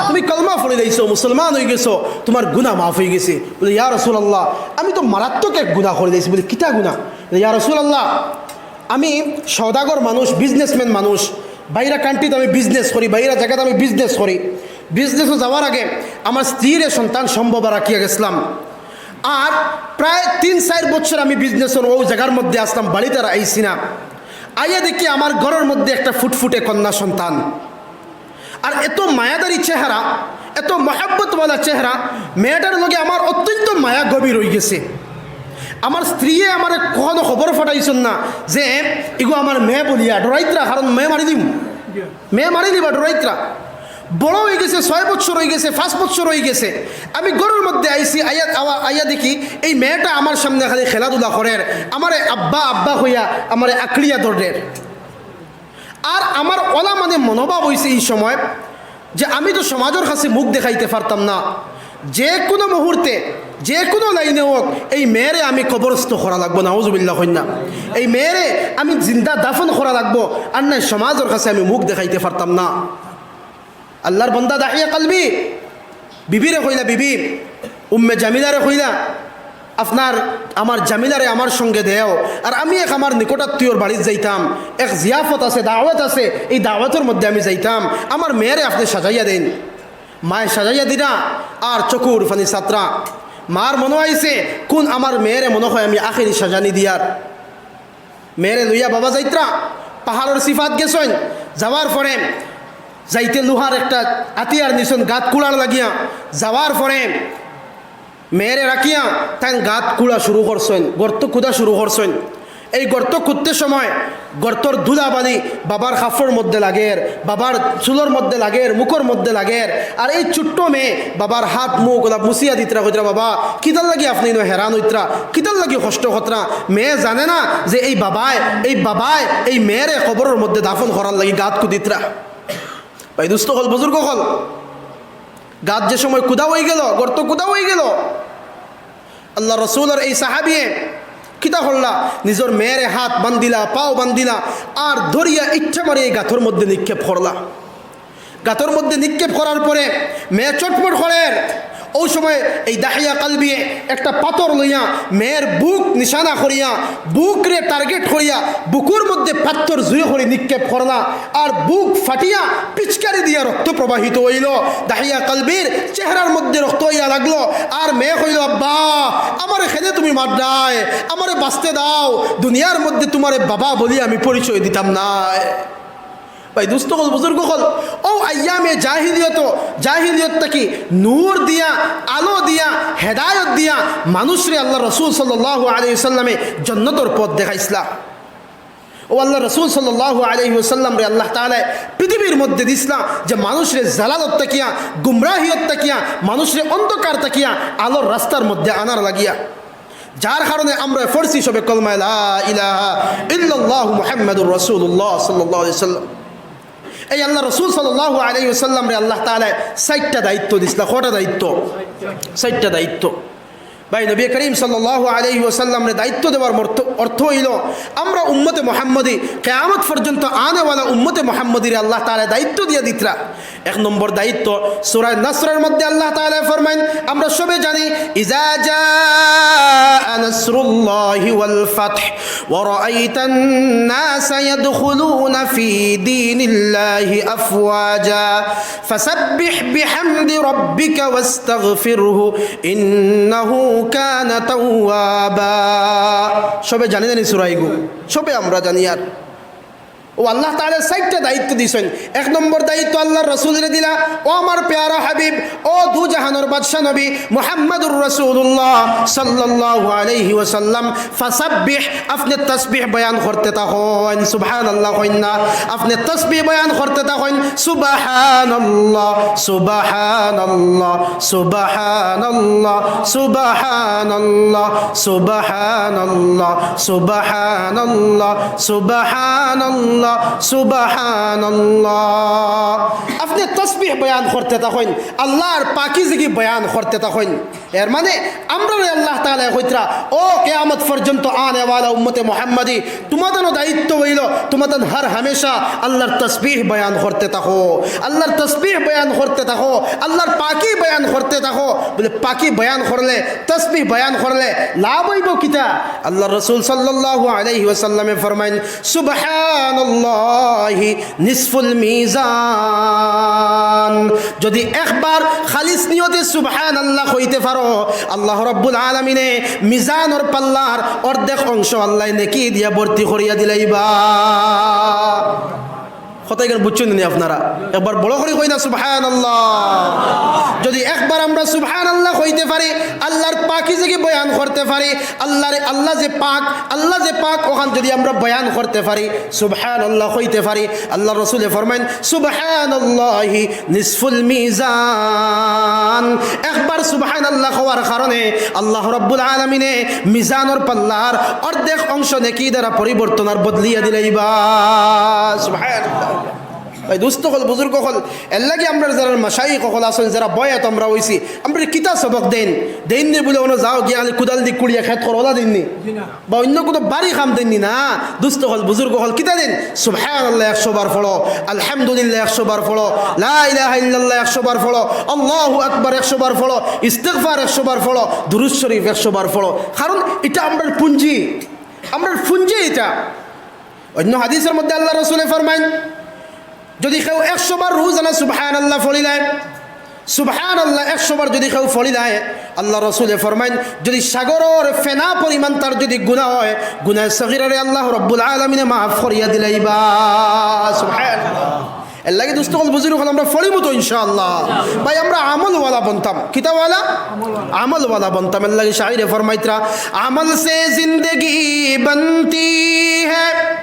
"তুমি কলমা পড়িলাইছো, মুসলমান অইগেছো, তুমার গুনা মাফ অইগেছে।" বুলে, "ইয়া রাসূলুল্লাহ, আমি তো মারাত্মক এক গুনা করিলাইছি।" বুলে, "কিতা গুনা?" বুলে, "ইয়া রাসূলুল্লাহ, আমি সওদাগর মানুষ, বিজনেসম্যান মানুষ, বাইরা কান্ট্রিত আমি বিজনেস করি, বাইরা জাগাত আমি বিজনেস করি। বিজনেসো যাওয়ার আগে আমার স্ত্রীরে সন্তান সম্ভবা রাখিয়া গেছলাম। আর প্রায় তিন চাইর বছর আমি বিজনেসর অউ জাগার মধ্যে আছলাম, বাড়িত আর আইছি না। আইয়া দেখি আমার ঘরর মধ্যে একটা ফুটফুটে কন্যা সন্তান, আর এত মায়াদারি চেহারা, এত মহব্বতওয়ালা চেহারা, মেয়েটার লগে আমার অত্যন্ত মায়া গভীর অইগেছে। আমার স্ত্রীয়ে আমারে কখনো খবর পাঠাইছইন না যে ইগু আমার মেয়ে বলিয়া, ডরাইতরা, কারণ মেয়ে মারি দিমু, মেয়ে মারি দিবা, ডরাইতরা।" বড় অইগেছে, ছয় বছর অইগেছে, পাঁচ বছর অইগেছে, আমি ঘরর মধ্যে আইছি, আইয়া, আওয়া-, আইয়া দেখি এই মেয়েটা আমার সামনে খালি খেলাধুলা করের, আমারে আব্বা, আব্বা কইয়া আমারে আঁকড়িয়া ধরের। আর আমার অলা মানে মনোভাব অইছে ই সময় যে আমি তো সমাজর কাছে মুখ দেখাইতে পারতাম না, যে কুনু মুহূর্তে, যে কুনু লাইনে অউক, এই মেয়েরে আমি কবরস্থ করা লাগবো, নাউজুবিল্লাহ কইন না, এই মেয়েরে আমি জিন্দা দাফন করা লাগবো, আর নায় সমাজর কাছে আমি মুখ দেখাইতে পারতাম না। আল্লার বান্দা দাহিয়া কলবি বিবিরে কইলা, "বিবি, উম্মে জামিলারে কইলা, আপনার, আমার জামিলারে আমার সঙ্গে দেও, আর আমি এক আমার নিকটাত্মীয়র বাড়িত যাইতাম, এক জিয়াফত আছে, দাওয়াত আছে, এই দাওয়াতর মধ্যে আমি যাইতাম, আমার মেয়েরে আপনে সাজাইয়া দেইন।" মায় সাজাইয়া দিরা, আর চকুর পানি ছাতরা। মার মনো আইছে, কুন আমার মেয়েরে মনো অয় আমি আখেরি সাজানি দিয়ার। মেয়েরে লইয়া বাবা যাইতরা, পাহাড়র সিফাত গেছইন। যাওয়ার পরে যাইতে লুহার একটা আতিয়ার নিছইন গাত কুড়ার লাগিয়া। যাওয়ার পরে মেয়েরে রাখিয়া তাইন গাত কুড়া শুরু করছইন, গর্ত কুদা শুরু করছইন। এই গর্ত কুদতে সময় গর্তর ধুলাবালি বাবার কাপড়র মধ্যে লাগের, বাবার চুলর মধ্যে লাগের, মুখর মধ্যে লাগের। আর এই ছোট্ট মেয়ে বাবার হাত মুখ অলা মুছিয়া দিতরা, কইতরা, "বাবা, কিতার লাগি আপনে ইনো হেরান অইতরা, কিতার লাগি কষ্ট করতরা?" মেয়ে জানে না যে এই বাবায়, এই বাবায় এই মেয়েরে কবরর মধ্যে দাফন করার লাগি গাত কুদিতরা। ভাই দোস্ত অকল, বুজুর্গ অকল, গাত যে সময় কুদা অইগেলো, গর্ত কুদা অইগেলো, আল্লার রসুলর এই সাহাবিয়ে কিতা করলা? নিজর মেয়েরে হাত বান্ধিলা, পাও বান্ধিলা, আর ধরিয়া ইচ্ছা মারি এই গাতর মধ্যে নিক্ষেপ করলা। গাতর মধ্যে নিক্ষেপ করার পরে মেয়ে চটপট করের। অউ সময় এই দাহিয়া কলবিয়ে একটা পাথর লইয়া মেয়ের বুক নিশানা করিয়া, বুকরে টার্গেট করিয়া, বুকুর মধ্যে পাথর জুই করি নিক্ষেপ করলা, আর বুক ফাটিয়া পিচকারি দিয়া রক্ত প্রবাহিত অইলো। দাহিয়া কলবির চেহারার মধ্যে রক্ত আইয়া লাগলো। আর মেয়ে কইলো, "আব্বা, আমারে কেনে তুমি মাররায়, আমারে বাঁচতে দাও, দুনিয়ার মধ্যে তুমারে বাবা বলি আমি পরিচয় দিতাম নায়।" ভাই দোস্ত অকল, বুজুর্গ অকল, অউ আইয়ামে জাহিলিয়ত, জাহিলিয়ত থাকি নূর দিয়া, আলো দিয়া, হেদায়ত দিয়া মানুষরে আল্লার রসুল সাল্লাল্লাহু আলাইহি ওয়াসাল্লামে জন্নতর পথ দেখাইছলা। অউ আল্লার রসুল সাল্লাল্লাহু আলাইহি ওয়াসাল্লামরে আল্লাহ তাআলায় পৃথিবীর মধ্যে দিছলা যে মানুষরে জালালত থাকিয়া, গুমরাহিয়ত থাকিয়া মানুষরে অন্ধকার থাকিয়া আলোর রাস্তার মধ্যে আনার লাগিয়া। যার কারণে আমরা পড়ছি সবে কলমায়ে লা ইলাহা ইল্লাল্লাহু মুহাম্মাদুর রাসূলুল্লাহ সাল্লাল্লাহু আলাইহি ওয়াসাল্লাম। এই আল্লার রসুল সাল্লাল্লাহু আলাইহি ওয়াসাল্লামরে আল্লাহ তাআলায় চাইরটা দায়িত্ব দিছলা। কয়টা দায়িত্ব? চাইরটা দায়িত্ব। ভাই, নবী করিম সাল্লাল্লাহু আলাইহি ওয়াসাল্লামরে দায়িত্ব দেওয়ার মর্থ-, অর্থ অইলো, আমরা উম্মতে মুহাম্মদী, কিয়ামত পর্যন্ত আনেওয়ালা উম্মতে মুহাম্মদীরে আল্লাহ তাআলায় দায়িত্ব দিয়া দিতরা। এক নম্বর দায়িত্ব, সূরা নাসরের মধ্যে আল্লাহ তাআলায় ফরমাইন, আমরা সবে জানি, ইজা জাআ নাসরুল্লাহি ওয়াল ফাতহ ওয়া রাআইতান নাসা ইয়াদখুলুনা ফি দীনিল্লাহি আফওয়াজা। ফাসাব্বিহ বিহামদি রাব্বিকা ওয়াস্তাগফিরহু ইন্নাহু কানা তাওয়াবা। সবে জানি না নি সূরা ইগু? সবে আমরা জানি। আর অউ আল্লাহ তাআলায় চাইরটা দায়িত্ব দিছইন। এক নম্বর দায়িত্ব আল্লার রসুলরে দিলা, ও আমার পেয়ারা হাবিব, ও দু জাহানর বাদশা নবী মুহাম্মাদুর রাসূলুল্লাহ সাল্লাল্লাহু আলাইহি ওয়াসাল্লাম, ফাসাব্বিহ, আপনে তাসবিহ বয়ান করতে থাকইন, সুবহানাল্লাহ কইন না। আপনে তাসবিহ বয়ান করতে থাকইন, সুবহানাল্লাহ, সুবহানাল্লাহ, সুবহানাল্লাহ, সুবহানাল্লাহ, সুবহানাল্লাহ, সুবহানাল্লাহ, সুবহানাল্লাহ, সুবহানাল্লাহ। আপনে তাসবিহ বয়ান করতে থাকইন, আল্লার পাকিজগি বয়ান করতে থাকইন। এর মানে, আমরারে আল্লাহ তাআলায় কইতরা, ও কিয়ামত পর্যন্ত আনেওয়ালা উম্মতে মুহাম্মদী, তুমাতানও দায়িত্ব অইলো, তুমাতান হর হামেশা আল্লার তাসবিহ বয়ান করতে থাকো, আল্লার তাসবিহ বয়ান করতে থাকো, আল্লার পাকি বয়ান করতে থাকো। বলে, পাকি বয়ান করলে, তাসবিহ বয়ান করলে লাভ অইবো কিতা? আল্লার রসুল সাল্লাল্লাহু আলাইহি ওয়াসাল্লামে ফরমাইন, সুবহানাল্লাহি নিসফুল মিজান। যদি একবার খালিস নিয়তে সুবহানাল্লাহ কইতে পারো, আল্লাহ রাব্বুল আলামিনে মিজানর পাল্লার অর্ধেক অংশ আল্লায় নেকি দিয়া ভর্তি করিয়া দিলাইবা। কথা ইখান বুঝছইন নি আপনারা? একবার বড় করি কই না সুবহানাল্লাহ। যদি একবার আমরা সুবহানাল্লাহ কইতে পারি, আল্লার পাকিজগি বয়ান করতে পারি, আল্লার, আল্লা যে পাক, আল্লা যে পাক, অখান যদি আমরা বয়ান করতে পারি, সুবহানাল্লাহ কইতে পারি, আল্লার রসুলে ফরমাইন, সুবহানাল্লাহি নিসফুল মিজান। একবার সুবহানাল্লাহ কওয়ার কারণে আল্লাহ রাব্বুল আলামিনে মিজানর পাল্লার অর্ধেক অংশ নেকি দ্বারা পরিবর্তন আর বদলিয়া দিলাইবা। সুবহানাল্লাহ। ভাই দোস্ত অকল, বুজুর্গ অকল, এরলাগি আমরার যারা মাশাইখ অকল আছইন, যারা বয়াত আমরা অইছি, আমরারে কিতা সবক দেইন? দেইন নি বুলে অনো যাও গিয়া খালি কুদাল দি কুড়িয়া খেত করো, অলা দেইন নি? বা অইন্য কুনু ভারি কাম দেইন নি? না। দোস্ত অকল, বুজুর্গ অকল, কিতা দেইন? সুবহানাল্লাহ একশো বার পড়ো, আলহামদুলিল্লাহ একশো বার পড়ো, লা ইলাহা ইল্লাল্লাহ একশো বার পড়ো, আল্লাহু আকবার একশো বার পড়ো, ইস্তেগফার একশো বার পড়ো, দুরূদ শরীফ একশো বার পড়ো। কারণ ইটা আমরার পুঞ্জি, আমরার পুঞ্জি ইটা। অইন্য হাদিসর মধ্যে আল্লার রসুলে ফরমাইন, যদি কেউ একশো বার রোজানা সুবহানাল্লাহ পড়িলায়, সুবহানাল্লাহ একশো বার যদি কেউ পড়িলায়, আল্লার রসুলে ফরমাইন, যদি সাগরর ফেনা পরিমাণ তার যদি গুনা অয়, গুনায়ে সগীরারে আল্লাহ রাব্বুল আলামিনে মাফ করিয়া দিলাইবা। সুবহানাল্লাহ। এরলাগি দোস্ত অকল, বুজুর্গ অকল, আমরা পড়িমু তো ইনশাআল্লাহ। ভাই, আমরা আমলওয়ালা বনতাম। কিতাওয়ালা? আমলওয়ালা বনতাম। এরলাগি শায়রে ফরমাইতরা, "আমল সে জিন্দেগি বনতি হ্যায়।"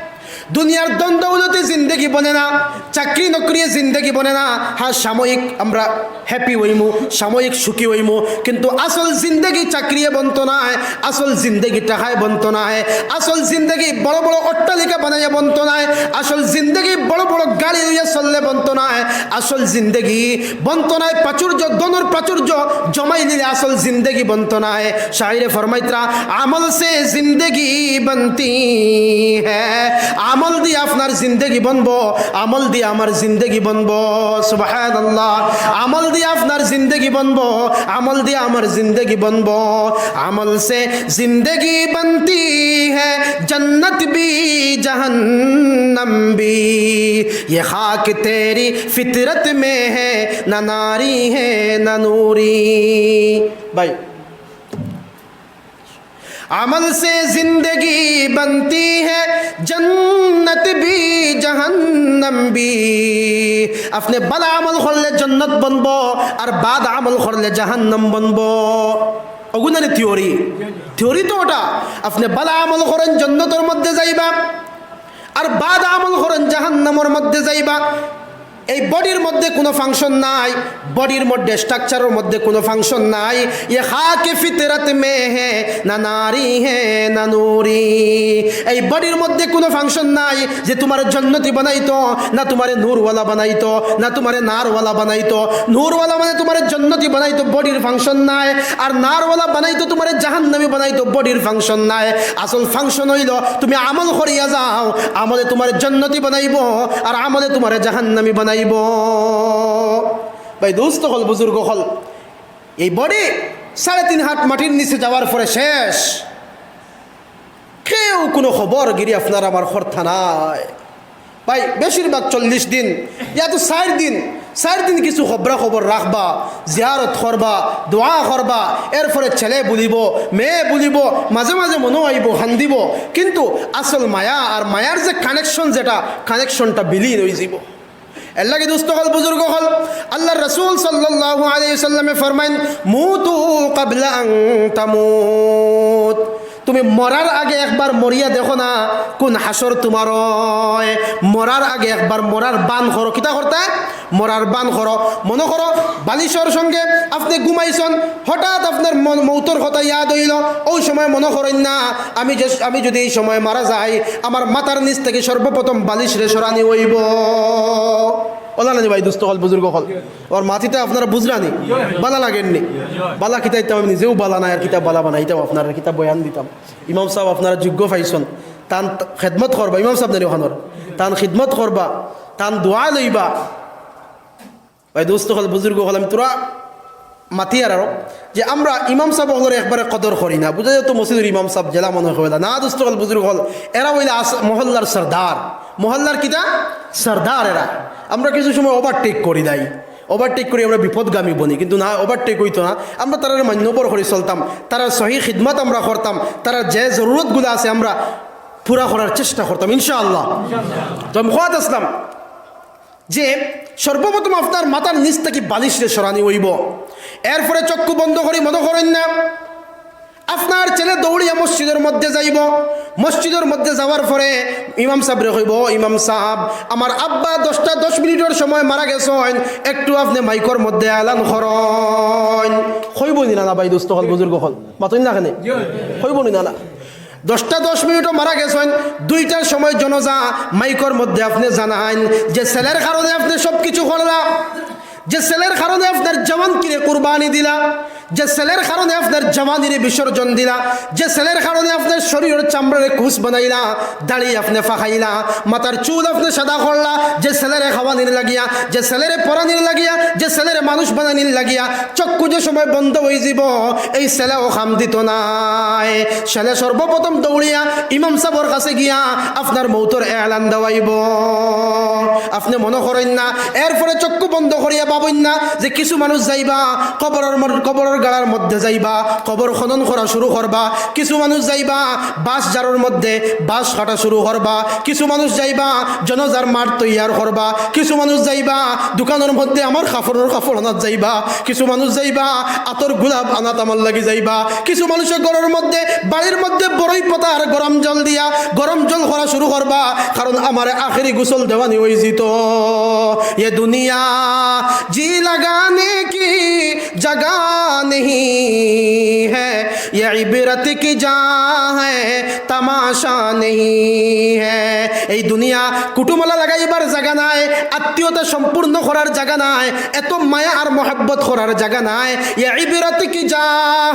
দুনিয়ার ধন দৌলতে জিন্দেগি বনে না, চাকরি নকরিয়ে জিন্দেগি বনে না। হ্যাঁ, সাময়িক আমরা happy অইমু, সাময়িক সুখী অইমু, কিন্তু আসল জিন্দেগি চাকরিয়ে বনতো নায়, আসল জিন্দেগি টাকায় বনতো নায়, আসল জিন্দেগি বড় বড় অট্টালিকা বানাইয়া বনতো নায়, আসল জিন্দেগি বড় বড় গাড়ি লইয়া চললে বনতো নায়, আসল জিন্দেগি বনতো নায় প্রাচুর্য, ধনর প্রাচুর্য জমাই নিলে আসল জিন্দেগি বনতো নায়। শায়রে ফরমাইতরা, "আমল সে জিন্দেগি বনতি হ্যায়।" আমল দিয়া আপনার জিন্দেগি বনবো, আমল দিয়া আমার জিন্দেগি বনবো। সুবহানাল্লাহ। আমল দিয়া আপনার জিন্দেগি বনবো, আমল দিয়া আমার জিন্দেগি বনবো। "আমল সে জিন্দেগি বনতি হ্যায়, জন্নত ভি জহন্নম ভি। ইয়ে খাক তেরি ফিতরত মে হ্যায়, না নারী হ্যায় না নুরি।" ভাই, عمل سے زندگی بنتی ہے، جنت بھی جہنم بھی। আপনে বালা আমল করলে জন্নত বনবো, আর বাদ আমল করলে জাহান্নাম বনবো। অগুনারে থিওরি, থিওরি তো ওটা। আপনে বালা আমল করেন, জন্নতর মধ্যে যাইবা, আর বাদ আমল করেন, জাহান্নামর মধ্যে যাইবা। এই বডির মধ্যে কোনো ফাংশন নাই, বডির মধ্যে, স্ট্রাকচারর মধ্যে কোনো ফাংশন নাই। ইয়ে খাকে ফিতরত মে হে, না নারি হে, না নুরি। এই বডির মধ্যে কোনো ফাংশন নাই যে তোমারে জন্নতি বানাইতো, না তোমারে নূরওয়ালা বানাইতো, না তোমারে নারওয়ালা বানাইতো। নূরওয়ালা মানে তোমারে জন্নতি বানাইতো, বডির ফাংশন নাই। আর নারওয়ালা বানাইতো, তোমারে জাহান্নামি বানাইতো, বডির ফাংশন নাই। আসল ফাংশন অইলো তুমি আমল করিয়া যাও, আমলে তোমারে জন্নতি বানাইবো, আর আমলে তোমারে জাহান্নামি বানাইবো। ভাই দোস্ত অকল, বুজুর্গ অকল, এই বডি সাড়ে তিন হাত মাটির নিচে যাওয়ার পরে শেষ। কেউ কোনো খবর গিরি আপনার আমার করতা নায়। ভাই, বেশিরভাগ চল্লিশ দিন, ইয়া তো চাইর দিন, চাইর দিন কিছু খবরা খবর রাখবা, জিয়ারত করবা, দোয়া করবা, এরপরে ছেলে বুলিবো, মেয়ে বুলিবো, মাঝে মাঝে মনো আইবো, কান্দিবো, কিন্তু আসল মায়া আর মায়ার যে কানেকশন, যেটা কানেকশনটা বিলীন অইযিবো। এর লাগি দোস্ত অকল, বুজুর্গ অকল, আল্লাহর রাসূল সাল্লাল্লাহু আলাইহি ওয়াসাল্লামে ফরমাইন, "মুতু ক্বাবলা আন তামুত।" তুমি মরার আগে একবার মরিয়া দেখো না, কোন হাশর তোমার অয়। মরার আগে একবার মরার বান করো। কিতা করতা? মরার বান করো। মনো করো, বালিশর সঙ্গে আপনে ঘুমাইছন, হঠাৎ আপনার মন-, মৌতর কথা ইয়াদ অইলো, অউ সময় মনো করইন না, আমি যে, আমি যুদি এই সময় মারা যাই, আমার মাথার নিচ থাকি সর্বপ্রথম বালিশরে সরানি অইবো। অলা নানি ভাই, দোস্ত অকল, বুজুর্গ অকল? আর মাতিতা আপনারা বুজরা নি? বালা লাগের নি? বালা কিতা ইতা, আমি নিজেও বালা নায়, আর কিতা বালা বানাইতাম, আপনারারে কিতা বয়ান দিতাম। ইমাম সাব আপনারা যোগ্য পাইছন, তান খেদমত করবা, ইমাম সাব নানি অখানর, তান খেদমত করবা, তান দোয়া লইবা। ভাই দোস্ত অকল, বুজুর্গ অকল, আমি থুড়া মাতিয়ার আরো যে আমরা ইমাম সাব অকলরে একবারে কদর করি না, বুঝা যাইতো মসজিদর ইমাম সাব যেলা মনো অয় অলা। না দোস্ত অকল, বুজুর্গ অকল, এরা অইলা আস-, মহল্লার সর্দার। মহল্লার কিতা? সর্দার এরা। আমরা কিছু সময় ওভারটেক করি দেই, ওভারটেক করি আমরা বিপদগামী বনি, কিন্তু না, ওভারটেক অইতো না। আমরা তারারে মান্যবর করি চলতাম, তারার সহি খিদমত আমরা করতাম, তারার যে জরুরতগুলা আছে আমরা পুরা করার চেষ্টা করতাম ইনশাআল্লাহ। তো আমি কওয়াত আছলাম, যে সর্বপ্রথম আপনার মাথার নিচ থাকি বালিশরে সরানি অইবো। এরপরে চক্ষু বন্ধ করি মনো করইন না, আপনার ছেলে দৌড়িয়া মসজিদর মধ্যে যাইবো। মসজিদর মধ্যে যাওয়ার পরে ইমাম সাবরে কইবো, "ও ইমাম সাব, আমার আব্বা দশটা দশ মিনিটর সময় মারা গেছইন, একটু আপনে মাইকর মধ্যে এলান করইন।" কইবো নি না, না ভাই, দোস্ত অকল, বুজুর্গ অকল, মাতইন না কেনে? কইবো নি না, না? দশটা দশ মিনিটও মারা গেছইন, দুইটার সময় জনাজা, মাইকর মধ্যে আপনে জানাইন যে ছেলের কারণে আপনে সব কিছু করলা, যে ছেলের কারণে আপনার জওয়ানকিরে কুরবানি দিলা, যে ছেলের কারণে আপনার জওয়ানিরে বিসর্জন দিলা, যে ছেলের কারণে আপনার শরীরর চামড়ারে কুচ বানাইলা, দাড়ি আপনে ফাকাইলা, মাথার চুল আপনে সাদা করলা, যে ছেলেরে খাওয়ানির লাগিয়া, যে ছেলেরে পড়ানির লাগিয়া, যে ছেলেরে মানুষ বানানির লাগিয়া, চক্ষু যে সময় বন্ধ অইযিবো, এই ছেলেও কাম দিতো নায়। ছেলে সর্বপ্রথম দৌড়িয়া ইমাম সাবর কাছে গিয়া আপনার মৌতর এলান দেওয়াইবো। আপনে মনো করইন না, এরপরে চক্ষু বন্ধ করিয়া ভাবইন না যে কিছু মানুষ যাইবা কবরর মর-, কবরর গাড়ার মধ্যে যাইবা, কবর খনন করা শুরু করবা, কিছু মানুষ যাইবা বাঁশ ঝাড়র মধ্যে বাঁশ কাটা শুরু করবা, কিছু মানুষ যাইবা জনাজার মাঠ তৈয়ার করবা, কিছু মানুষ যাইবা দোকানর মধ্যে আমার কাপড়র কাপড় আনাত যাইবা, কিছু মানুষ যাইবা আতর গোলাপ আনাত আমার লাগি যাইবা, কিছু মানুষে ঘরর মধ্যে, বাড়ির মধ্যে বড়ই পাতা আর গরম জল দিয়া গরম জল করা শুরু করবা, কারণ আমারে আখেরি গোসল দেওয়ানি অইযিতো। ये दुनिया जी लगाने की जगह नहीं है, ये इबरत की जा है, तमाशा नहीं है। এই দুনিয়া কুটুমলা লাগাইবার জাগা নায়, আত্মীয়তা সম্পূর্ণ করার জাগা নায়, এত মায়া আর মহব্বত করার জাগা নায়। ये इबरत की जा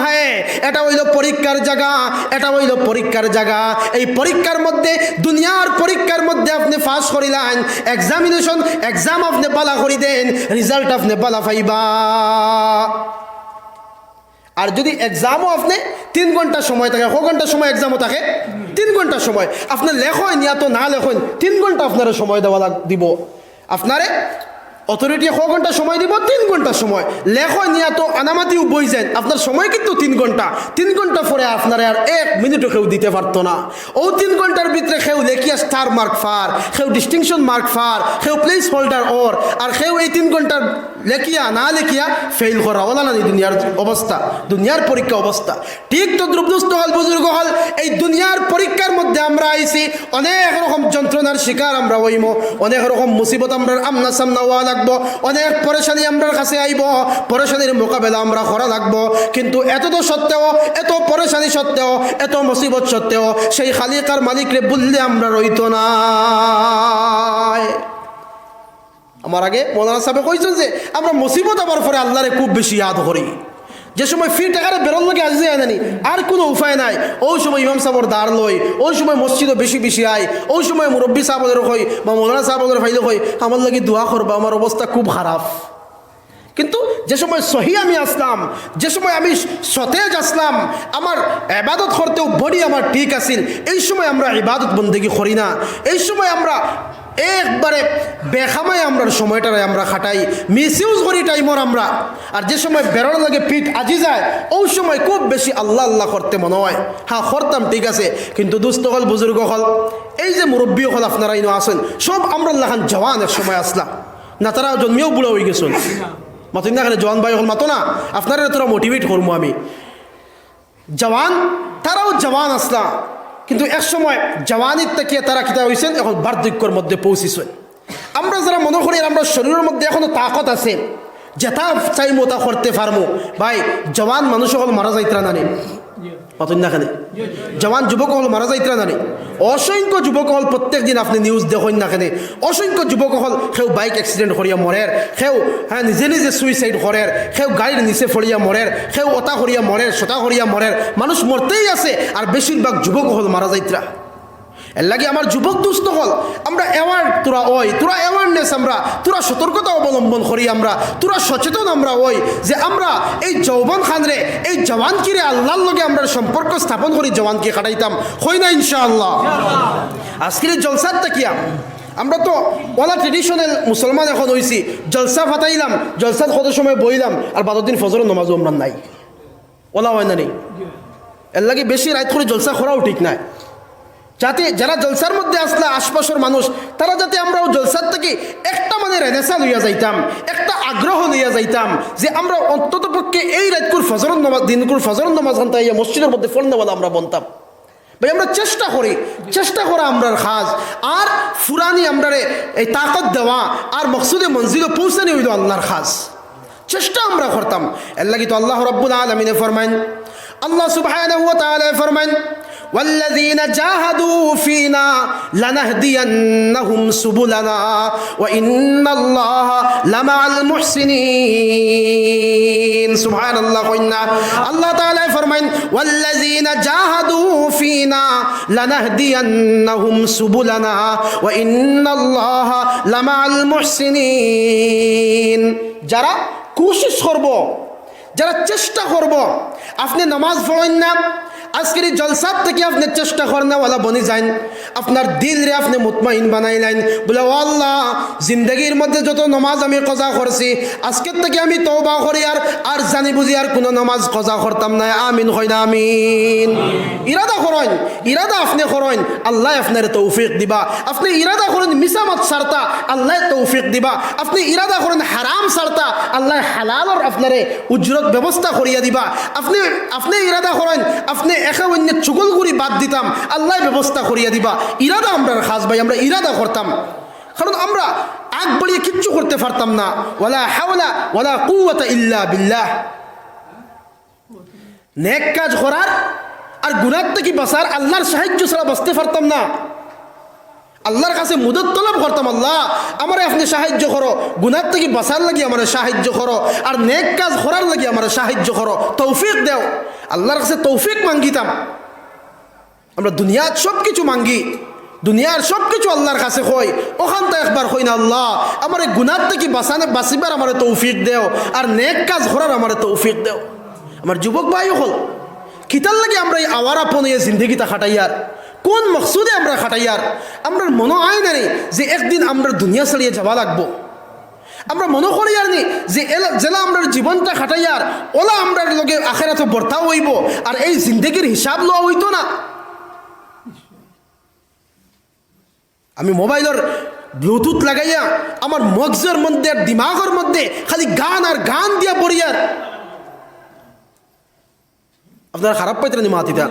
है, এটা অইলো পরীক্ষার জাগা, এটা অইলো পরীক্ষার জাগা। এই পরীক্ষার মধ্যে, দুনিয়ার পরীক্ষার মধ্যে আপনে পাস করিলাইন, এক্সামিনেশন, এক্সাম আপনে বালা করি দেইন, রেজাল্ট আপনে বালা পাইবা। আর যুদি এক্সামও আপনে তিন ঘন্টা সময় থাকে, ক ঘন্টা সময় এক্সামও থাকে? তিন ঘন্টা সময়। আপনে লেখইন, ইয়া তো না লেখইন, তিন ঘন্টা আপনারে সময় দেওয়া লাগ-, দিবো। আপনারে অথরিটিয়ে ক ঘন্টা সময় দিব? তিন ঘন্টা সময়। লেখো নিয়া তো আনামাতিও বই যাইন, আপনার সময় কিন্তু তিন ঘন্টা। তিন ঘন্টা পরে আপনারে আর এক মিনিটও কেউ দিতে পারতো না। অউ তিন ঘন্টার ভিতরে কেউ লেখিয়া স্টার মার্ক পার, কেউ ডিস্টিংশন মার্ক পার, কেউ প্লেস হোল্ডার অর, আর কেউ এই তিন ঘন্টার লেখিয়া না লেখিয়া ফেইল করা। অলা নানি দুনিয়ার অবস্থা, দুনিয়ার পরীক্ষা অবস্থা। ঠিক তদ্রুপ দোস্ত অকল, বুজুর্গ অকল, এই দুনিয়ার পরীক্ষার মধ্যে আমরা আইছি, অনেক রকম যন্ত্রণার শিকার আমরা অইমু, অনেক রকম মুসিবত আমরার আমনা সামনা অওয়া লাগবো, অনেক পরেশানি আমরার কাছে আইবো, পরেশানির মোকাবেলা আমরা করা লাগবো। কিন্তু এত তো সত্ত্বেও, এত পরেশানি সত্ত্বেও, এত মুসিবত সত্ত্বেও সেই খালিক আর মালিকরে ভুললে আমরা রইতো নায়। আমার আগে মৌলানা সাহেবে কইছইন যে আমরা মুসিবত আবার পরে আল্লারে খুব বেশি ইয়াদ করি। যে সময় ফিট একেবারে বেরোর লগে আজি যায় নানি, আর কুনু উপায় নাই, অউ সময় ইমাম সাবর দ্বার লই, অউ সময় মসজিদো বেশি বেশি আই, অউ সময় মুরব্বি সাবরে কই বা মৌলানা সাবরে পাইলে কই, "আমার লাগি দোয়া করবা, আমার অবস্থা খুব খারাপ।" কিন্তু যে সময় সহি আমি আসলাম, যে সময় আমি সতেজ আসলাম, আমার ইবাদত করতেও বডি আমার ঠিক আছিল, এই সময় আমরা ইবাদত বন্দেগি করি না। এই সময় আমরা একবারে বেখামায় আমরার সময়টারে আমরা খাটাই, মিসইউজ করি টাইমর আমরা। আর যে সময় বেরোর লগে ফিট আজি যায়, অউ সময় খুব বেশি আল্লাহ আল্লাহ করতে মনো অয়। হ্যাঁ, করতাম, ঠিক আছে, কিন্তু দোস্ত অকল, বুজুর্গ অকল, এই যে মুরব্বি অকল আপনারা ইনো আছইন, সব আমরার লাখান জওয়ান এক সময় আসলা না, তারা জন্মিয়াউ বুড়া অইগেছইন। মাতইন না কেনে, জওয়ান ভাই অকল মাতো না, আপনারারে থুড়া মোটিভেট করমু আমি। জওয়ান, তারাও জওয়ান আসলা, কিন্তু এক সময় জওয়ানির থাকিয়া তারা কিতা অইছইন, অখন বার্ধক্যর মধ্যে পৌঁছিছইন। আমরা যারা মনো করি আমরার শরীরর মধ্যে অখনো তাকত আছে, যেটা চাইমু অটা করতে পারমু, ভাই, জওয়ান মানুষ অকল মারা যাইতরা নানি? মাতইন না কেনে? জওয়ান যুবক অকল মারা যাইতরা নানি? অসংখ্য যুবক অকল প্রত্যেক দিন আপনে নিউজ দেখইন না কেনে? অসংখ্য যুবক অকল, কেউ বাইক অ্যাক্সিডেন্ট করিয়া মরের, কেউ, হ্যাঁ, নিজে নিজে সুইসাইড করের, কেউ গাড়ির নিচে পড়িয়া মরের, কেউ অটা করিয়া মরের, সটা করিয়া মরের। মানুষ মরতেই আছে, আর বেশিরভাগ যুবক অকল মারা যাইতরা। এর লাগি আমার যুবক দোস্ত অকল, আমরা অ্যাওয়ার থুড়া অই, থুড়া অ্যাওয়ারনেস আমরা, থুড়া সতর্কতা অবলম্বন করি আমরা, থুড়া সচেতন আমরা অই, যে আমরা এই যৌবন খানরে, এই জওয়ানকিরে আল্লাহর লগে আমরার সম্পর্ক স্থাপন করি জওয়ানকি কাটাইতাম, কই না ইনশাআল্লাহ? আজকের এই জলসার থাকিয়া আমরা তো অলা ট্রেডিশনাল মুসলমান অখন অইছি, জলসা ফাটাইলাম, জলসাত কত সময় বইলাম, আর বাদর দিন ফজরর নমাজও আমরার নাই। অলা অয় না নি? এর লাগি বেশি রাইত করি জলসা করাও ঠিক নায়। যাতে যারা জলসার মধ্যে আসলা আশপাশর মানুষ, তারা যাতে আমরাও জলসার থাকি একটা মানে রেনেসা লইয়া যাইতাম, একটা আগ্রহ লইয়া যাইতাম, যে আমরা অন্তত পক্ষে এই রাইতকুর ফজরর নমাজ, দিনকুর ফজরর নমাজ খানতা আইয়া মসজিদর মধ্যে পড়নেওয়ালা আমরা বনতাম। ভাই, আমরা চেষ্টা করি, চেষ্টা করা আমরার কাজ। আর ফুরানি আমরারে এই তাকত দেওয়া আর মকসুদে মঞ্জিলো পৌঁছানি অইলো আল্লাহর কাজ। চেষ্টা আমরা করতাম। এর লাগি তো আল্লাহ রাব্বুল আলামিনে ফরমাইন, আল্লাহ সুবহানাহু ওয়া তাআলা ফরমাইন, "ওয়াল্লাযীনা জাহাদু ফীনা লানাহদিয়ান্নাহুম সুবুলানা ওয়া ইন্নাল্লাহা লামাআল মুহসিনিন।" সুবহানাল্লাহ, কইন না? আল্লাহ তাআলা ফরমাইন, "ওয়াল্লাযীনা জাহাদু ফীনা লানাহদিয়ান্নাহুম সুবুলানা ওয়া ইন্নাল্লাহা লামাআল মুহসিনিন।" যারা কোশিশ করবো, যারা চেষ্টা করবো, আপনে নামাজ পড়ইন না, আজকের এই জলসার থাকি আপনে চেষ্টা করনেওয়ালা বনি যাইন, আপনার দিলরে আপনে মুতমাইন বানাইলাইন, বলে, "ও আল্লাহ, জিন্দেগির মধ্যে যত নামাজ আমি কাজা করছি, আজকের থাকি আমি তওবা করি আর, আর জানি বুঝি আর কুনু নামাজ কাজা করতাম না।" আমিন কইন না, আমিন। ইরাদা করইন, ইরাদা আপনে করইন, আল্লায় আপনারে তৌফিক দিবা। আপনে ইরাদা করইন মিছা মাত ছাড়তা, আল্লায় তৌফিক দিবা। আপনে ইরাদা করইন হারাম ছাড়তা, আল্লায় হালালর আপনারে উজরত ব্যবস্থা করিয়া দিবা। আপনে, আপনে ইরাদা করইন, আপনে একে অইন্যে চুগলখুরি বাদ দিতাম, আল্লায় ব্যবস্থা করিয়া দিবা। ইরাদা আমরার কাজ ভাই, আমরা ইরাদা করতাম, কারণ আমরা আগ বাড়িয়া কিচ্ছু করতে পারতাম না। ওয়ালা হাওলা ওয়ালা কুওয়াতা ইল্লা বিল্লাহ। নেক কাজ করার আর গুনার থাকি বাঁচার আল্লাহর সাহায্য ছাড়া বাঁচতে পারতাম না। আল্লাহর কাছে মদত তলব করতাম, "আল্লাহ, আমারে আপনে সাহায্য করো, গুনার থাকি বাঁচার লাগি আমারে সাহায্য করো, আর নেক কাজ করার লাগি আমারে সাহায্য করো, তৌফিক দেও।" আল্লাহর কাছে তৌফিক মাঙ্গিতাম। আমরা দুনিয়াত সব কিছু মাঙ্গি, দুনিয়ার সব কিছু আল্লাহর কাছে কই, অখানতা একবার কই না, "আল্লাহ, আমারে গুনার থাকি বাঁচানে, বাঁচিবার আমারে তৌফিক দেও, আর নেক কাজ করার আমারে তৌফিক দেও।" আমার যুবক ভাই অকল, কিতার লাগি আমরা এই আওয়ারাপন অইয়া জিন্দেগিটা কাটাইয়ার? কোন মকসুদে আমরা কাটাইয়ার? আমরার মনো অয় না নি যে একদিন আমরা দুনিয়া ছাড়িয়া যাওয়া লাগবো? আমরা মনো করিয়ার নি যে এলা-, যেলা আমরার জীবনটা কাটাইয়ার, অলা আমরার লগে আখেরাতো বর্তাও অইবো, আর এই জিন্দেগির হিসাব লওয়া অইতো না। আমি মোবাইলর Bluetooth লাগাইয়া আমার মগজর মধ্যে আর দিমাগর মধ্যে খালি গান আর গান দিয়া পড়িয়ার। আপনারা খারাপ পাইতরা নি মাতিতা?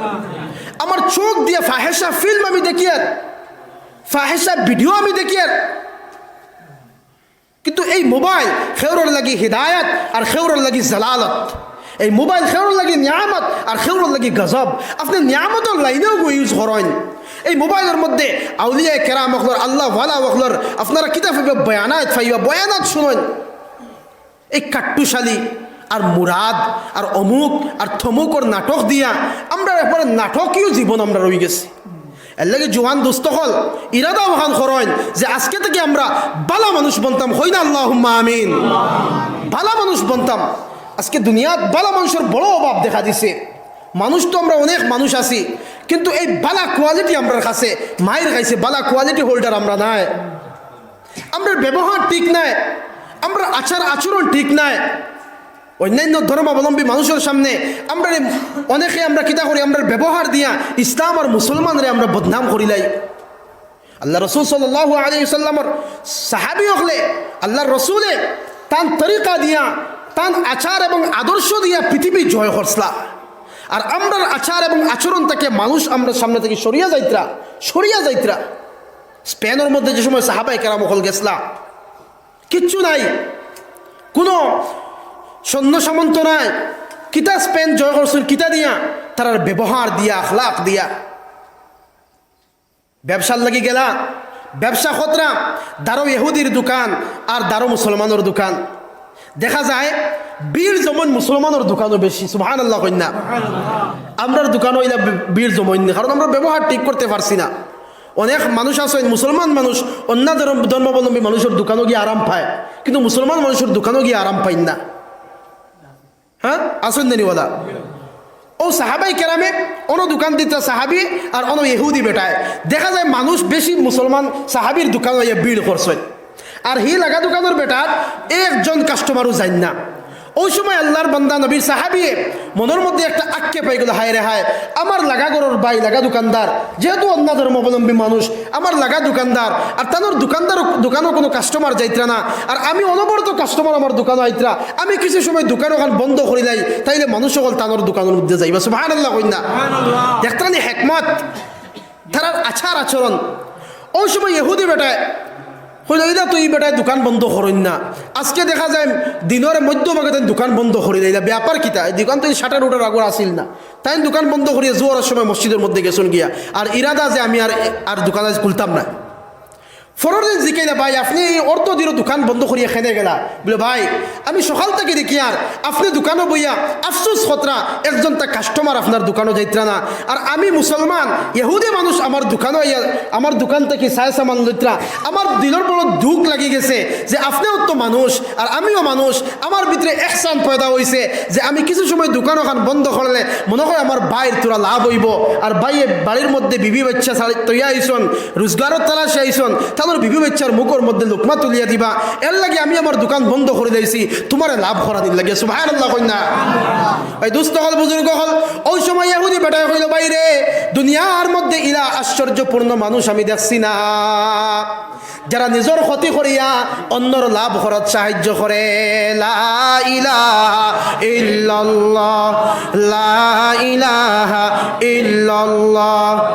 আমার চোখ দিয়া ফাহেসা ফিল্ম আমি দেখিয়ার, ফাহেসা ভিডিও আমি দেখিয়ার। কিন্তু এই মোবাইল খেউরর লাগি হিদায়াত আর খেউরর লাগি জালালত। এই মোবাইল খেউরর লাগি নিয়ামত আর খেউরর লাগি গজব। আপনে নিয়ামতর লাইনেও গো ইউজ করইন। এই মোবাইলর মধ্যে আউলিয়া কেরাম অকলর, আল্লাহ ওয়ালা অকলর আপনারা কিতা পাইবা, বয়ানাত পাইবা, বয়ানাত শুনইন। এই কাট্টুশালী আর মুরাদ আর অমুক আর থমুকর নাটক দিয়া আমরা একবারে নাটকীয় জীবন আমরা রই গেছি। এর লাগি জোয়ান দোস্ত অকল ইরাদা অখান করইন যে আজকে থাকি আমরা বালা মানুষ বনতাম, কইন আল্লাহুম্মা আমিন। বালা মানুষ বনতাম। আজকে দুনিয়াত বালা মানুষর বড় অভাব দেখা দিছে। মানুষ তো আমরা অনেক মানুষ আছি, কিন্তু এই বালা কোয়ালিটি আমরার কাছে মাইর খাইছে, বালা কোয়ালিটি হোল্ডার আমরা নায়। আমরার ব্যবহার ঠিক নায়, আমরার আচার আচরণ ঠিক নায়। অন্যান্য ধর্মাবলম্বী মানুষর সামনে আমরা অনেকে আমরা কিতা করি, আমরার ব্যবহার দিয়া ইসলাম আর মুসলমানরে আমরা বদনাম করিলাই। আল্লাহ রসুল সাল্লাল্লাহু আলাইহি ওয়াসাল্লামর সাহাবী অকলে আল্লাহর রসুলে তান তরিকা দিয়া, তান আচার এবং আদর্শ দিয়া পৃথিবী জয় করছলা। আর আমরার আচার এবং আচরণ থাকি মানুষ আমরার সামনে থাকি সরিয়া যাইতরা, সরিয়া যাইতরা। স্পেনর মধ্যে যে সময় সাহাবায়ে কেরাম অকল গেছলা, কিচ্ছু নাই, কুনু সৈন্য সামন্ত নাই। কিতা স্পেন জয় করছইন, কিতা দিয়া? তারার ব্যবহার দিয়া, আখলাক দিয়া। ব্যবসার লাগি গেলা, ব্যবসা করতরা, দারো ইহুদির দোকান আর দারো মুসলমানর দোকান। দেখা যায় ভিড় জমইন মুসলমানর দোকানো বেশি। সুবহানাল্লাহ কইন না? আমরার দোকানো ইলা ভি-, ভিড় জমইন না, কারণ আমরা ব্যবহার ঠিক করতে পারছি না। অনেক মানুষ আছইন, মুসলমান মানুষ, অন্য ধর্ম-, ধর্মাবলম্বী মানুষর দোকানো গিয়া আরাম পায়, কিন্তু মুসলমান মানুষর দোকানো গিয়া আরাম পাইন না। হ্যাঁ, আছইন নি ওলা? অউ সাহাবায়ে কেরামে অনো দোকান দিতরা সাহাবী আর অনো ইহুদি বেটায়। দেখা যায় মানুষ বেশি মুসলমান সাহাবীর দোকানো আইয়া ভিড় করছইন। আর হি লাগা দোকানর বেটার একজন কাস্টমারও যাইন না। অউ সময় আল্লাহর বান্দা নবীর সাহাবীয়ে মনর মধ্যে একটা আক্ষেপ অইগেলো, হায় রে হায়, আমার লাগা ঘরর ভাই লাগা দোকানদার, যেহেতু অন্য ধর্মাবলম্বী মানুষ, আমার লাগা দোকানদার, আর তানর দোকানদার, দোকানো কুনু কাস্টমার যাইতরা না, আর আমি অনবরত কাস্টমার আমার দোকানো আইতরা, আমি কিছু সময় দোকান অখান বন্ধ করিলাই, তাইলে মানুষ অকল তানর দোকানর মধ্যে যাইবা। সুবহানাল্লাহ কইন না? দেখতরা নি হেকমত, তারার আচার আচরণ। অউ সময় ইহুদি বেটায় কইলো, "ইলা তো ই বেটায় দোকান বন্ধ করইন না, আজকে দেখা যায় দিনর মধ্যভাগে তাইন দোকান বন্ধ করিলাইলা, ব্যাপার কিতা? এই দোকান তো এই শাটার উটার আগর আছিল না।" তাইন দোকান বন্ধ করিয়া জোহরর সময় মসজিদর মধ্যে গেছইন গিয়া, আর ইরাদা যে আমি আর, আর দোকান আইজ খুলতাম না। পরর দিন জিকাইলা, "ভাই, আপনে ই অর্ধ দিনর দোকান বন্ধ করিয়া কেনে গেলা?" বলে, "ভাই, আমি সকাল থাকি দেখিয়ার আপনে দোকানো বইয়া আফসোস করতরা, একজনতা কাস্টমার আপনার দোকানো যাইতরা না, আর আমি মুসলমান, ইহুদি মানুষ আমার দোকানো আইয়া আমার দোকান থাকি সায় সামান লইতরা, আমার দিলর বড় দুখ লাগি গেছে যে আপনেও তো মানুষ আর আমিও মানুষ, আমার ভিতরে এহসান পয়দা অইছে যে আমি কিছু সময় দোকান অখান বন্ধ করলে মনো কয় আমার ভাইর থুড়া লাভ অইবো।" আর ভাইয়ে বাড়ির মধ্যে বিবি বাইচ্চা ছাড়ি-, তইয়া আইছইন, রোজগারর তালাশে আইছইন, তানর বিবি বাইচ্চার মুখর মধ্যে লুকমা তুলিয়া দিবা, এর লাগি আমি আমার দোকান বন্ধ করিলাইছি, তুমারে লাভ করানির লাগি। সুবহানাল্লাহ কইন না? ভাই, দোস্ত অকল, বুজুর্গ অকল, অউ সময় ইহুদি বেটায় কইলো, "ভাই রে, দুনিয়ার মধ্যে ইলা আশ্চর্যপূর্ণ মানুষ আমি দেখছি না।" যারা নিজর ক্ষতি করিয়া অন্যর লাভ করাত সাহায্য করে। লা ইলাহা ইল্লাল্লাহ, লা ইলাহা ইল্লাল্লাহ।